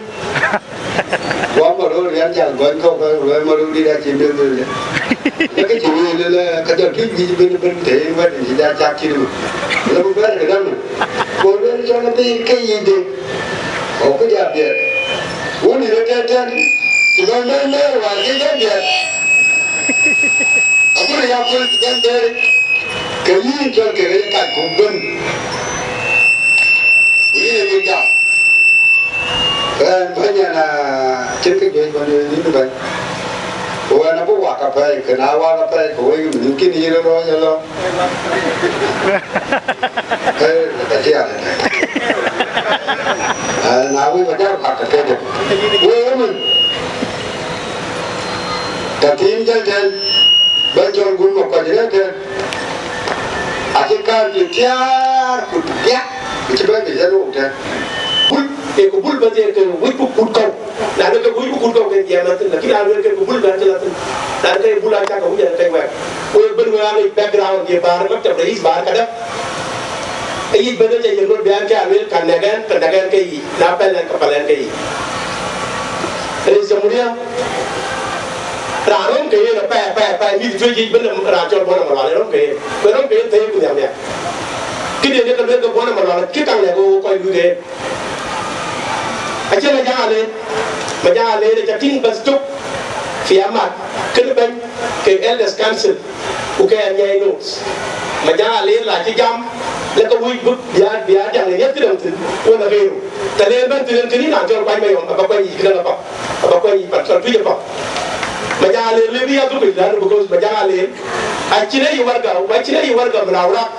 Wa Maror, yɛn jal gɔny kɔ̈k, wek Maror dït acï meth lueel. Lëk cï wël lëlë, ka jɔ tuc wïc bën bën, të yen wɛ̈t cï ja cak cït ëmën. Lëk bï bɛ̈n këdäŋ. Go lueel cɔl abï ke yic de. Go ku ja biɛt. Wun dït ë tɛ̈n tɛ̈n, cï bɛ̈n bɛ̈n lëër wäär cï bɛ̈n biɛt. Agut ya kuël cï bɛ̈n bɛ̈ɛ̈r, ke yïn cɔl ke ye kac ku bën. Ku yïn ë bï jam. Ɛn bɛ̈ny, ɛn, ah, cïn kë juëc bä lueel yïn bɛ̈ny. Ku ɛn abï wak apɛi, kë na wak apɛi, ku wek mïth kïn yïn rɔ̈ɔ̈c alɔ. Ee, ka cï an. Ɛn na wek bä jal wak apɛi de. Wek ëmën. Ka thiin jël tɛ̈n, bɛ̈ny cɔl Gum Makuac rɛ̈ɛ̈r tɛ̈n. Acï kaar bï thiaar ku diäk, ku cï bɛ̈n bï jël wok tɛ̈n. Bul, ee ku bul bɛ̈n thiëëk ke wïc ku kut kɔ̈u. Na de ke wïc ku kut kɔ̈u ke jiɛɛm ëthïn, lakin na lueel ke ku bul bɛ̈n cï la thïn. Na de ke bul acä ke wïc an ke wɛ̈ɛ̈k. Ku ee bɛ̈n wek aa ŋic background ye bäär maktab rais bäär kadä. Ee yic bɛ̈n ë cä yiëk röt bï an ke a lueel ka nɛ̈k ɛn, ka nɛ̈k ɛn ke yic, na pɛ̈l ɛn, ka päl ɛn ke yic. Rais Jamhuriya, raan röm ke yen apɛi, apɛi, apɛi, mïth tuec yic bɛ̈n raan cɔl Buɔn Amalual, röm ke yen. Ku röm ke yen thëëi ku nhiam nhiam. Këden ye ke lueel ke Buɔn Amalual, kë kaŋ lɛ̈k ɣok kɔc luui ke yen. Acie Majaŋ Aleer, Majaŋ Aleer ë cä tïŋ bas tök fi amat, kënë bɛ̈ny ke Elders Council. Ku ke ɣɛn nyai notes. Majaŋ Aleer la cï jam, le ke wïc bï bia, bia diaŋ ë yeth këdäŋ thïn, wën aɣeer. Të le bɛ̈n thïn en kënë, na jɔl kuany Mayɔm, aba kuany yic këdäŋ apap. Aba kuany yic pan cɔl Tuic apap. Majaŋ Aleer le bï ya dhuk yic, lanu because Majaŋ Aleer acïn aye warga, acïn aye warga min aurak.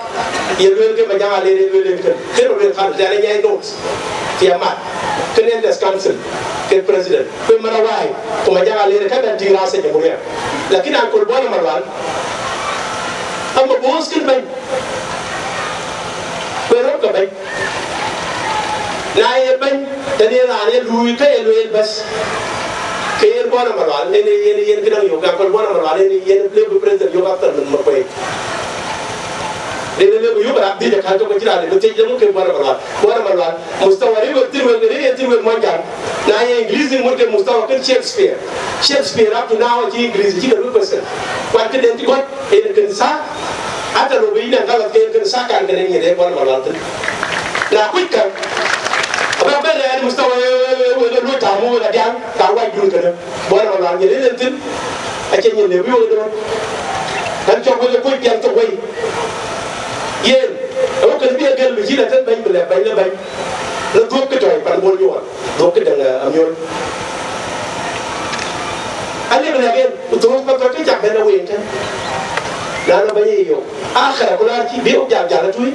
Ye lueel ke Majaŋ Aleer, ye lueel en kën. Kën lueel khalid, yani nyai notes. Fi amat. Kën Elders Council. Ke president. Ku mara wai, ku Majaŋ Aleer ka bɛ̈n tïŋ ras ë Jamhuriya. Lakin Uncle Buɔn Amalual, ama boss kën bɛ̈ny. Ku röt ke bɛ̈ny. Na ye bɛ̈ny, tën ye raan ye luui, ka ye lueel bas. Ke yen Buɔn Amalual, yen, yen, yen këdäŋ yök, Uncle Buɔn Amalual, yen, yen le bï president yök after min Makuei. Yen le bï yök rap dhiëc akäl tök, acïn raan le bï thiëc le ŋö ke Buɔn Amalual. Buɔn Amalual, mustawa rëër wek thïn wek, rëër yen thïn wek Mɔnyjaŋ. Na ye English ŋot ke mustawa kën Shakespeare. Shakespeare up to now acï English acï ke lui question. Kuat këden cï gɔ̈t en kën sa, hata lo be yïn galat ke en kën sa kan kënë ŋiɛt ë Buɔn Amalual thïn. Na kuc käŋ, aba bɛ̈n rɛɛr mustawa ë, ë, ë, ë, ë, luöi tamu wek adiaŋ, ka wac dun kënë. Buɔn Amalual ŋiɛt en thïn, acie ŋiɛt le bï wek dööt. Ɣɛn cɔk wek ë kuc piɛŋ thok wei. Yen, ë wek kën bï en Jël bï cï la tën bɛ̈ny, bï lɛ̈k bɛ̈ny la bɛ̈ny. La dhuɔ̈k kë tɔ̈ pan Bol Nyuɔɔn, dhuɔ̈k kë däŋ, eh, Amiɔl. Alëu bï lɛ̈k en, ku dhuɔ̈k path kɔc kë cak bɛ̈n la weŋ tën. Na nɔŋ bɛ̈ny ye yök. Akhira ku la cï bï wok jal jal atuui.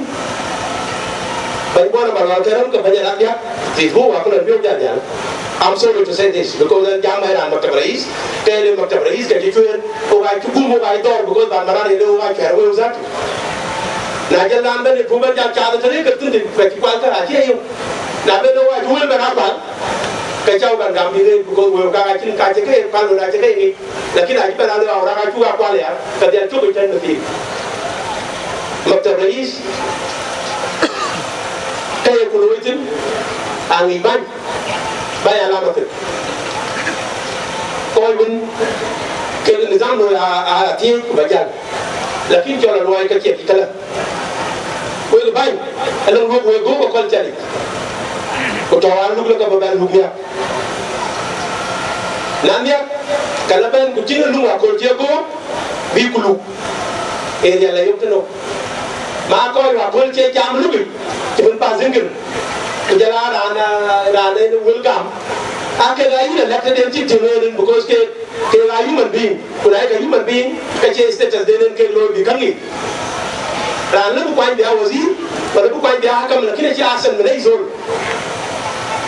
Bɛ̈ny Bol Malual ke röm ke bɛ̈ny arak diäk. Thith buk wa ku la bï wok jal jal. I'm sorry to say this, because ɣɛn jam ë raan Maktab Rais, ke le Maktab Rais ke cï cuëër, wok aa cï gum, wok aa cï dhɔ̈ɔ̈r, because ban Malual ye le wok aa cuɛ̈ɛ̈r wëu zat. Na jël raan bɛ̈n ë puk bɛ̈n jal cath tënë ke thïn, ke cï kual ke acï yök. Na bɛ̈n ë wok aa cï wël bɛ̈n a kual, ke cä wok bɛ̈n gam bï ɣet, because wëu ka acïn ka cï ke kual, wëu acï ke ŋic. Lakin acï bɛ̈n a le awrak acuk a kual ya, ke dhiɛl cök ë cän në thïn. Maktab Rais, ke ye ku looi thïn, aŋic bäny. Bäny alama thïn. Kɔc wën kek nidham looi a, a, a thiëëc ku ba jäl. Lakin cɔl a luɔi ke ciɛk cï tëlä. Wek bäny, anɔŋ luɔk wek göök aköl calic. Ku tɔ̈ an luk lɔ ke bï bɛ̈n luk nhiäk. Na nhiäk, ke lɔ bɛ̈n ku cïn luk aköl cï göök, bï ku luk. Ee riɛl ayök tënou. Ma kɔc wä aköl cie jam luk yic, cï bï path thiŋ kën. Ku jɔl a raan, raan en wël gam. Aa kek aa yïn elected en cï tïŋ en, because ke, kek aa human being. Ku na ye ke human being, ke cie status den en kek looi bï käŋ yic. Raan lëu bï kuany bï a wazir, wala bï kuany bï a hakam, lakin acï ahsan min ai zol.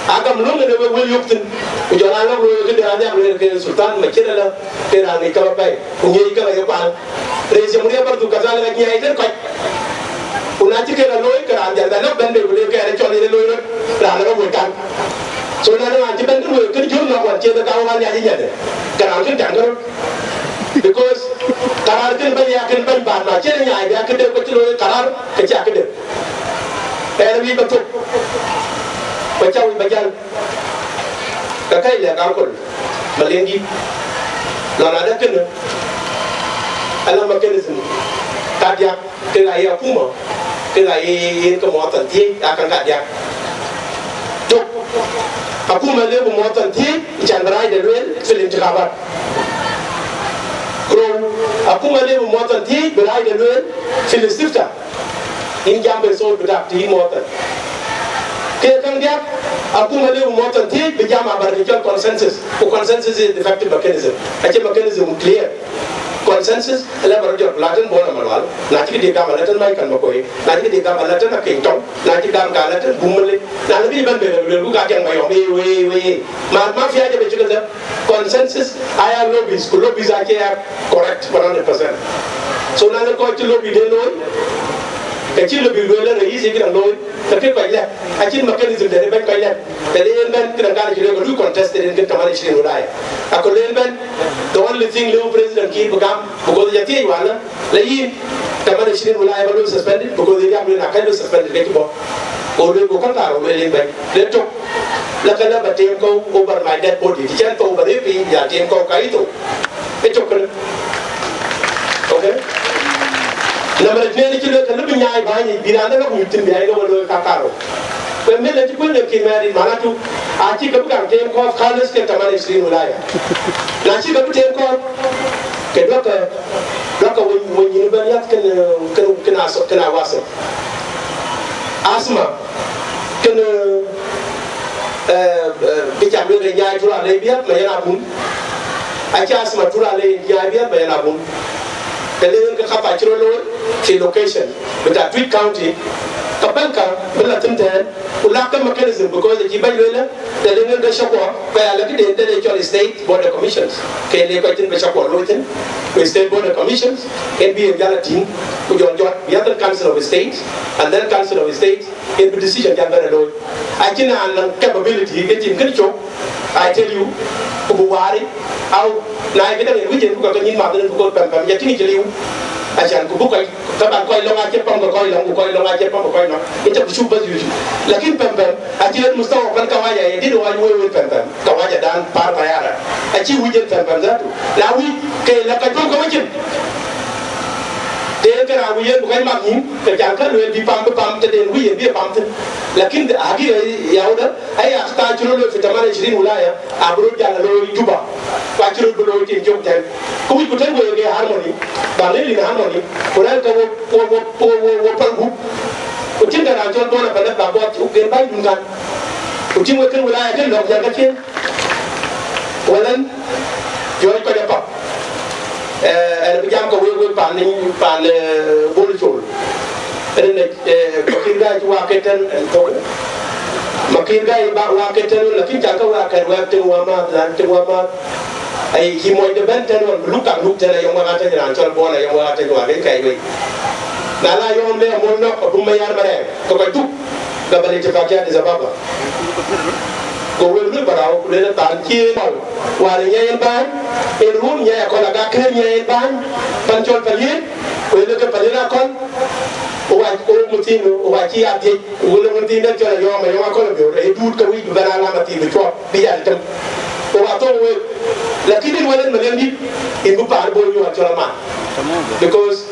Agam löŋ en ë wek wël yök thïn. Ku jɔl a lɔk looi këde raan nhiäk lueel ke Sultan Macir ala, ke raan ŋic käŋ apɛi. Ku ŋiɛc käŋ aye kual. Reis Jamhuriya bardu kadhalik anyiɛɛi tënë kɔc. Ku na cï kek a looi, ke raan jal bɛ lɔ̈k bɛ̈n bei, ku le ke ɛn ë cɔl yen ë looi röt, raan ë rɔt wël kan. So na de raan cï bɛ̈n kën wël kën jɔl nɔ̈k wan, cie ke ka wok an nhiac ë nyande, ke raan kën caŋ ke röt. Because karar kën bɛ̈ny ya kën bɛ̈ny baar, na cïn ë nyaai bï a këde, ku cï looi karar, ke cï a këde. Ɛn ë wic ba thok, ku cä wic ba jäl. Ka kɛc lɛ̈k akol Maleŋdït, lɔn adë kënë, ala mechanism kadiäk, kek aye akuma, kek aye yen ke muwathan thiëëc, akan kadiäk. Tök, akuma lëu bï muwathan thiëëc, can bï rac de lueel fil intikhabat. Ku rou, akuma lëu bï muwathan thiëëc, bï rac de lueel fil istifta. Yïn jam bë thot bï tak të yïn muwathan. Ke käŋ diäk, akuma lëu muwathan thiëëc bï jam abar kë cɔl consensus. Ku consensus is defective mechanism. Acie mechanism clear. Consensus, ala ba rɔt jɔt ku la tën Bol Malual. Na cï këdï gam ala tën Michael Makuei. Na cï këdï gam ala tën Akenytɔŋ. Na cï gam ka ala tën Buk Malek. Na lë bï bɛ̈n bɛ lueel ku ka tiɛŋ Mayɔm, ee, wei, wei, ee. Ma, ma fi haja bë cï këdë. Consensus aya lobbies, ku lobbies acie ya correct one hundred percent. So na le kɔc cï lobby den looi, ke cï lobby lueel le rais cï këdäŋ looi, ke kë kɔc lɛ̈k, acïn mechanism de bɛ̈ny kɔc lɛ̈k. Tëde yen bɛ̈n këdäŋ kan cï lueel ke lui contested yen kën tamania ishrin wilaya. Aköl yen bɛ̈n, the only thing lëu President Kiir bï gam, because ya thiëëc wala, le yïn, tamania ishrin wilaya ba lui suspended, because yen ya lueel na ka lui suspended ke cï bɔ̈. Go lueel go käŋ kaar go lueel yen bɛ̈ny. Le tök, la ka la ba tem kɔ̈u over my dead body. Të cän thou ba rëër piny, ya tem kɔ̈u ka yï thou. Ë cök kënë. Okay? Number ten cï lueel ka lëu bï nyaai bäny yic, bï raan dɛ̈ lɔ gup thïn, bï aa lɔ wä looi ka karou. Ku ë meth cï kuël ë kï mɛɛr yic, manatu, acï ke bï gam tem kɔ̈u khalis ke tamania ishrin wilaya. Na cï ke bï tem kɔ̈u, ke duɔ̈kkë, duɔ̈kkë wëny, wëny yïn ëbɛ̈n yath kën, kën, kën aso-, kën awasif. Asma, kën, eh, eh, bï cak lueel ke nyaai Turalei biäk ma yen abun. Acï asma Turalei nyaai biäk ma yen abun. Të le yen ke khata cï rɔt looi fi location bita Twic County, ka bɛ̈n ka bï la thïn tɛ̈ɛ̈n, ku lak ke mechanism, because acï bɛ̈ny lueel, të le yen ke shakwa, ka ya la këden tëde cɔl State Border Commissions. Ke le kɔc thïn bï shakwa looi thïn, ku State Border Commissions, en bï yen jal a tïŋ, ku jɔl jɔt, bï ya thïn Council of State, and then Council of State, yen bï decision jal bɛ̈n a looi. Acïn raan nɔŋ capability ke tim kënë cök, I tell you, ku bï waari, au, na ye këdäŋ yen wïc yen bï kɔc ke nyïn math yen bï kɔc pɛm pɛm, ya tïŋ cï liu. Acan ku bï kɔc, ka ban kɔc lɔŋ acie pam ke kɔc lɔŋ, ku kɔc lɔŋ acie pam ke kɔc lɔŋ. Yen cä bï cuk bas yuc. Lakin pɛm pɛm, acï yen mustawa pan kawaja ye dït wany wëë wël pɛm pɛm. Kawaja dan par tayara. Acï wïc yen pɛm pɛm dhatu. Na wïc ke la ka tuɔ̈m ke wecin. Të yen ke raan wïc yen bï kɔc mat nyïn, ke can ka lueel bï pam bï pam, tëden wïc yen bï ye pam thïn. Lakin hagiga ya wudë, aya khata cï rɔt looi fi tamania ishrin wilaya, abï rɔt jal looi Juba. Ku acï rɔt bï looi tim cök tɛ̈n. Ku wïcku tënë wek ke harmony, ba rëër in harmony, ku rɛ̈ɛ̈r ke wo, wo, wo, wo, wo, wo pal gup. Ku tïŋ ke raan cɔl Bol Apɛlɛp ba buɔth cuk gen bäny dun kan. Ku tïŋ wek kën wilaya kën lɔ̈k jäl ke cien. Wälën, piɔ̈ɔ̈c kɔc apath. Eh, ɛn bï jam ke wek, wek paan, paan, eh, Bol Col. Ënë, eh, Makir Gai cï wak ke tɛ̈n, ɛn thok. Makir Gai ba wak ke tɛ̈n, lakin ca ke wak kɛt wɛ̈k tïŋ wämääth, raan tïŋ wämääth. Ai, cï mony de bɛ̈n tɛ̈n ɣɔn, luk kak luk tɛ̈n, ayɔŋ wak atɛ̈ny raan cɔl Bol, ayɔŋ wak atɛ̈ny wak, ë kɛc wei. Na la yɔm le amol nɔ̈k, abuk Mayar Marɛɛŋ, ke kɔc dhuk, gabal itifakia Addis Ababa. Go wek luel barau, ku luel than cï mɔl, wäär ë nyai en bäny, en ruɔ̈m nyai akɔl aga kɛ̈ɛ̈r nyai en bäny, pan cɔl Paliet, ku en ke Paliet akɔl, ku wac, ku muthin, ku wac cï ya dhiëc, ku wël muthin dɛ̈ cɔl ayɔm, ayɔm akɔl abiör, ë duut ke wïc bï bɛ̈n alam athil bï cuɔp, bï jal tem. Ku wa thok wek, lakin en wël en malen dït, en bï paan Bol Nyuɔɔn cɔl aman. Because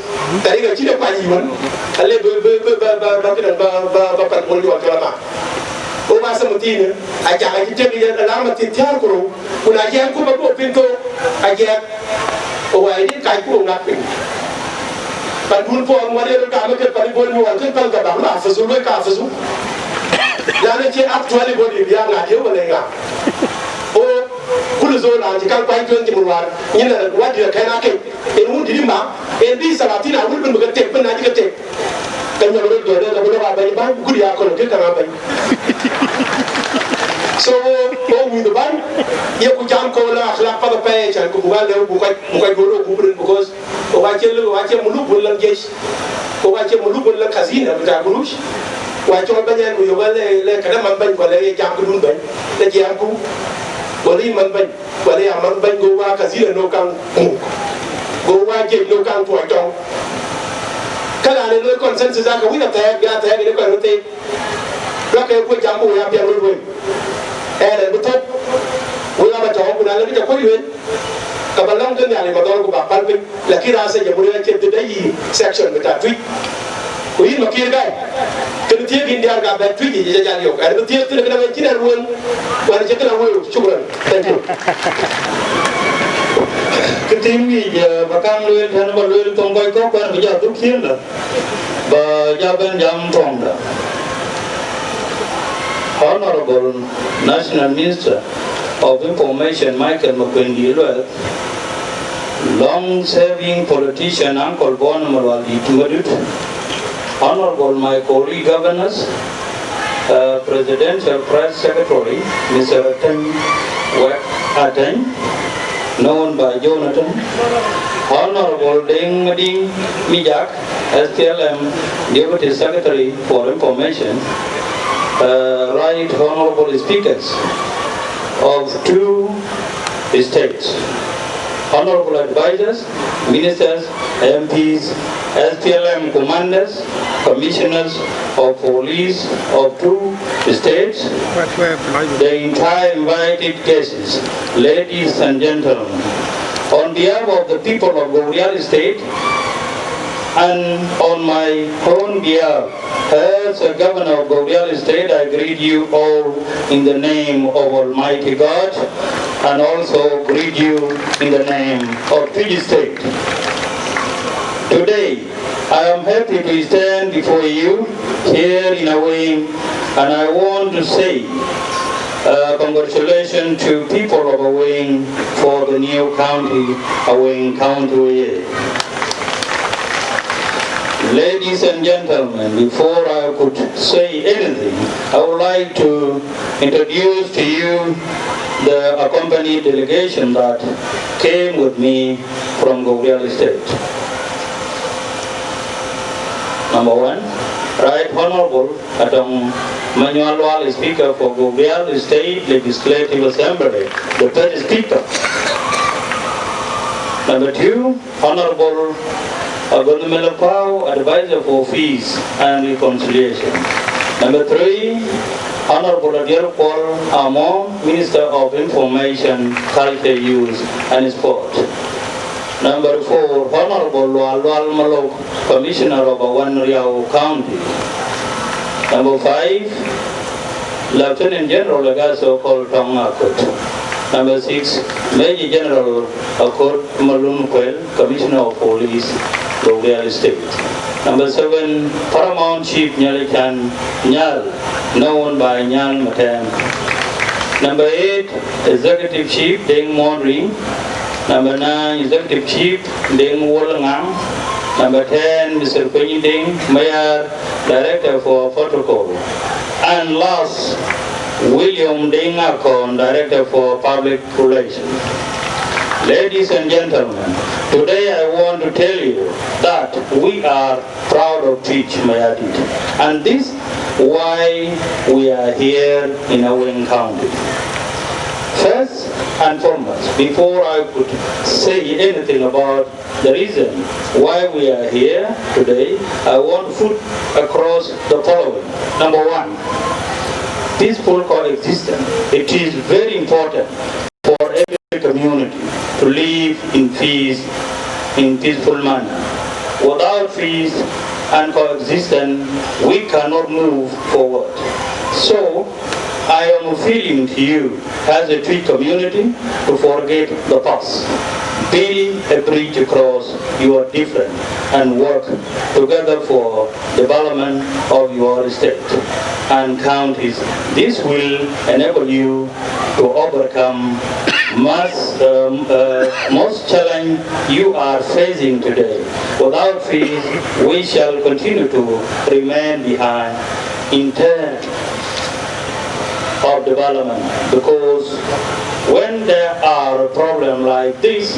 tariga cï de kuany yic wën, ale bï, bï, bï, bï, bï, bï, këdäŋ, bï, bï, bï pan Bol Nyuɔɔn cɔl aman. Ku wa thok muthin, acak acï tek yen alam athil thiäär ku rou, ku na jiɛɛm ku ba bï piny thok, ajiɛɛm. Ku wa ë dït kac ku ŋak piny. Pan dun puɔl ŋuɔt yen gam ke pan Bol Nyuɔɔn kën pan ka bak la afisu, luɔi ka afisu. Lana cie actually body bia ŋa dieu wala ŋa. O, kulu zol an cï kan kuany tueŋ cï murwar. Nyin na wadi kɛn akec. En wun dït ma, en bï salatin a wul bin bï ke tek, bin na cï ke tek. Ka nyɔl rot dɔn, ka bï lɔ ka bɛ̈ny bäny, gudi akɔl, kë ka ŋa bɛ̈ny. So, o wïth bäny, ye ku jam ko la akhlak path apɛi, can ku buk a lëu, buk kɔc, buk kɔc duɔ̈r, buk rin, because o wa cie, o wa cie muluk wala jesh. Ku wa cie muluk wala khazina bita gurush. Wa cɔl bɛ̈ny ku yök le, le këdë man bɛ̈ny, wala ye jam këdun bɛ̈ny. Le jiɛɛm ku, wala yïn man bɛ̈ny, wala ya man bɛ̈ny, go wa khazina no kaŋ muk. Go wa jesh no kaŋ tuɔɔc tɔŋ. Ka la ne lo consensus aka wïc athɛɛk, bï athɛɛk ënë kɔc röt thek. Duɔ̈kkë ku jam ku ya piɛŋ röt wei. Ɛn, ɛn bï thök, wek aba tɔ̈u, ku na lëkë ca kuɔ̈c lueel, ka ba lɔ̈ŋ ke Nhialic madhɔl ku ba päl piny, lakin raan sec amur ya cï dhëdë yï section bï ta Tuic. Ku yïn Makir Gai, kën thiëëk yïn diäär ka bɛ̈n Tuic yic, ca jal yök. Ɛn bï thiëëk thïn kënë wën cïn ɛn wëu, wën cï kënë wëu. Shukran. Thank you. Kë thiin wic, eh, ba kaŋ lueel tën ba lueel thoŋ kɔc kɔ̈k, ku ɛn bï jɔ dhuk ciëën lä. Ba jɔ bɛ̈n jam thoŋda. Honorable National Minister of Information Michael Makuei Lueth, long-serving politician Uncle Bol Malual Dït Madut, Honorable my colleague governors, uh, Presidential Press Secretary, Mister Ateny Wek Ateny, known by Jonathan, Honorable Deng Mading Mijak, S P L M Deputy Secretary for Information, uh, Right Honorable Speakers of two states, Honorable Advisors, Ministers, M Ps, S P L M commanders, commissioners of police of two states, the entire invited guests, ladies and gentlemen, on behalf of the people of Gogrial State and on my own behalf, as a governor of Gogrial State, I greet you all in the name of Almighty God and also greet you in the name of Twic State. Today, I am happy to stand before you here in Aweng, and I want to say, uh, congratulations to people of Aweng for the new county, Aweng County. Ladies and gentlemen, before I could say anything, I would like to introduce to you the accompanied delegation that came with me from Gogrial State. Number one, Right Honorable Atong Manuel Lual, Speaker for Gogrial State Legislative Assembly, the first Speaker. Number two, Honorable Agon Mele Pau, Advisor for Peace and Reconciliation. Number three, Honorable Adier Kuol Among, Minister of Information, Culture, Youth and Sport. Number four, Honorable Lual Lual Malok, Commissioner of Awan Riau County. Number five, Lieutenant General Legaso Kol Tong Akot. Number six, Major General Akot Malum Kuel, Commissioner of Police, Gogrial State. Number seven, Paramount Chief Nyalican Nyal, known by Nyal Matem. Number eight, Executive Chief Deng Monring. Number nine, Executive Chief Deng Wolngang. Number ten, Mister Kwenyi Deng Mayar, Director for Protocol. And last, William Deng Akon, Director for Public Relations. Ladies and gentlemen, today I want to tell you that we are proud of Twic Mayardit, and this why we are here in Aweng County. First and foremost, before I could say anything about the reason why we are here today, I want to put across the following. Number one, peaceful coexistence. It is very important for every community to live in peace, in peaceful manner. Without peace and coexistence, we cannot move forward. So, I am appealing to you as a Twic community to forget the past. Build a bridge across your difference and work together for development of your state and counties. This will enable you to overcome most, um, uh, most challenge you are facing today. Without peace, we shall continue to remain behind in terms of development, because when there are a problem like this,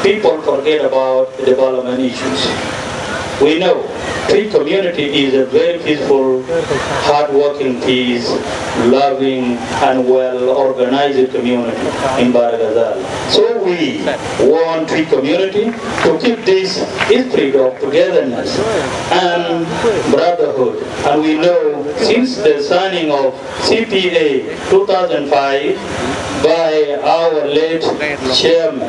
people forget about development issues. We know Twic community is a very peaceful, hardworking, peace-loving, and well-organized community in Bahr el Ghazal. So we want Twic community to keep this spirit of togetherness and brotherhood. And we know since the signing of C P A two thousand five by our late chairman,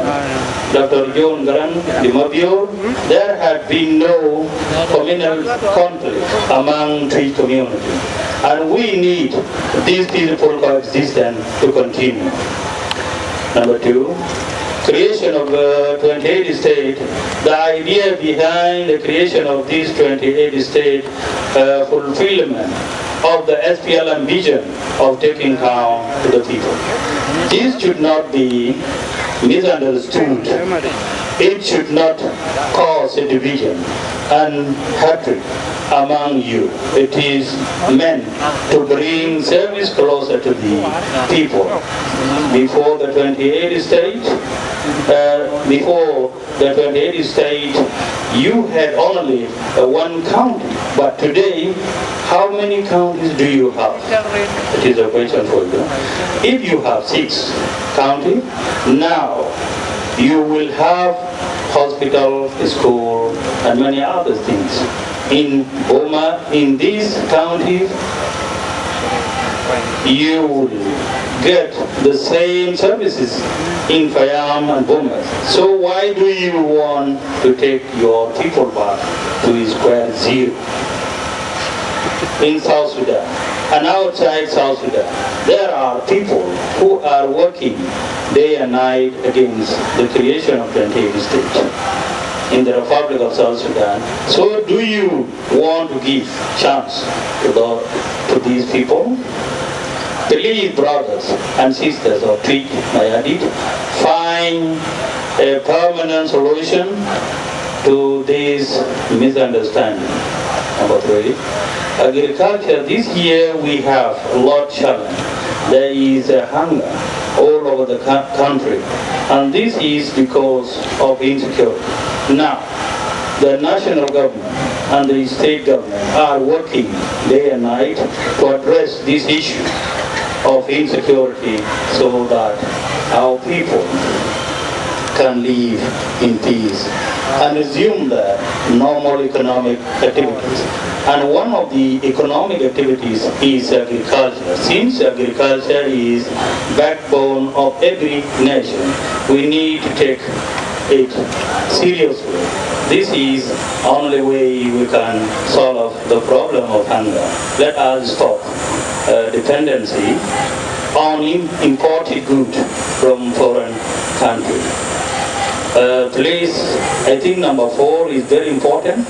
Doctor John Garang de Mabior, there had been no communal conflict among Twic community. And we need this peaceful coexistence to continue. Number two, creation of uh, twenty-eight state. The idea behind the creation of these twenty-eight state uh, fulfillment of the S P L M vision of taking town to the people. This should not be misunderstood. It should not cause a division and hatred among you. It is meant to bring service closer to the people. Before the twenty-eight state, uh, before the twenty-eight state, you had only uh, one county. But today, how many counties do you have? It is a question for you. If you have six counties, now you will have hospital, school, and many other things. In Boma, in this county, you will get the same services in Payam and Boma. So why do you want to take your people back to square zero? In South Sudan and outside South Sudan, there are people who are working day and night against the creation of twenty-eight states in the Republic of South Sudan. So do you want to give chance to, the, to these people? Please, brothers and sisters of Twic Mayardit, find a permanent solution to this misunderstanding. Number three, agriculture. This year we have a lot challenge. There is a hunger all over the cou- country, and this is because of insecurity. Now, the national government and the state government are working day and night to address this issue of insecurity so that our people can live in peace and resume their normal economic activities. And one of the economic activities is agriculture. Since agriculture is backbone of every nation, we need to take it seriously. This is only way we can solve the problem of hunger. Let us stop uh, dependency on im- imported goods from foreign countries. Uh, please, I think number four is very important.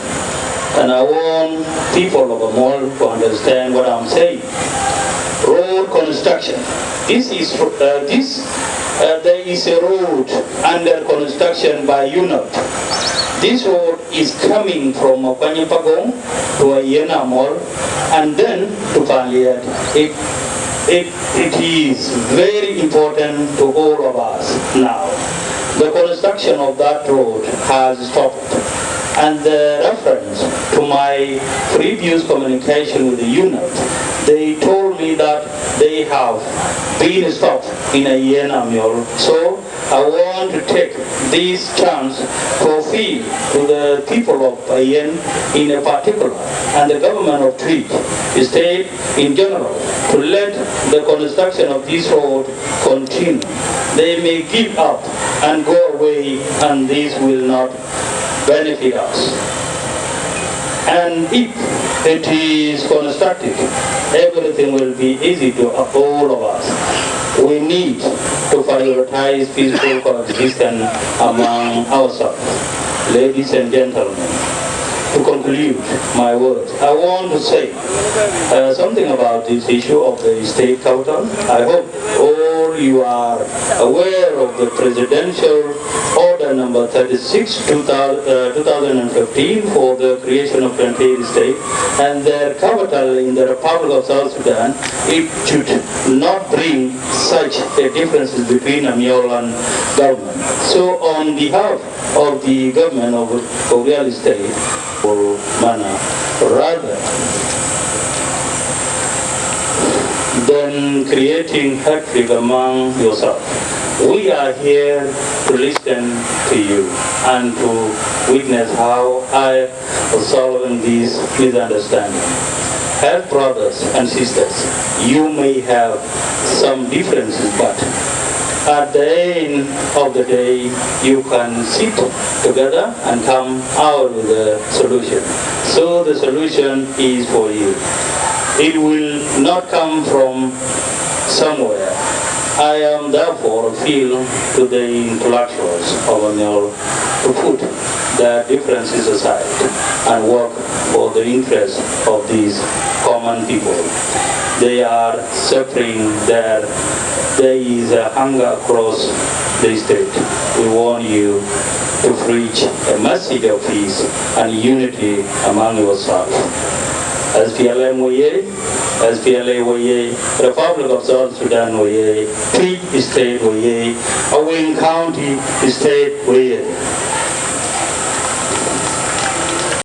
And I want people of Amol to understand what I'm saying. Road construction. This is uh, this. Uh, there is a road under construction by UNOP. This road is coming from Makuany Pagong to Ayen Amol and then to Paliet. It, it, it is very important to all of us now. The construction of that road has stopped, and the reference to my previous communication with the UNOP, they told me that they have been stopped in Ayen Amol. So I want to take this chance to appeal to the people of Ayen in a particular and the government of Twic State in general to let the construction of this road continue. They may give up and go away, and this will not benefit us. And if it is constructed, everything will be easy to all of us. We need to prioritize peaceful coexistence among ourselves. Ladies and gentlemen, to conclude my words, I want to say uh, something about this issue of the state capital. I hope all you are aware of the presidential order number thirty-six, two thousand, uh, two thousand fifteen for the creation of Twenty-eight state and their capital in the Republic of South Sudan. It should not bring such a differences between Amol and government. So on behalf of the government of Gogrial State, or manner, rather than creating hatred among yourself. We are here to listen to you and to witness how I solving this misunderstanding. As brothers and sisters, you may have some differences, but at the end of the day, you can sit together and come out with a solution. So the solution is for you. It will not come from somewhere. I am therefore appeal to the intellectuals of Amol to put their differences aside and work for the interests of these common people. They are suffering there. There is a hunger across the state. We want you to preach a message of peace and unity among yourselves. S P L M oyee, S P L A oyee, Republic of South Sudan oyee, Twic State oyee, Aweng County State oyee.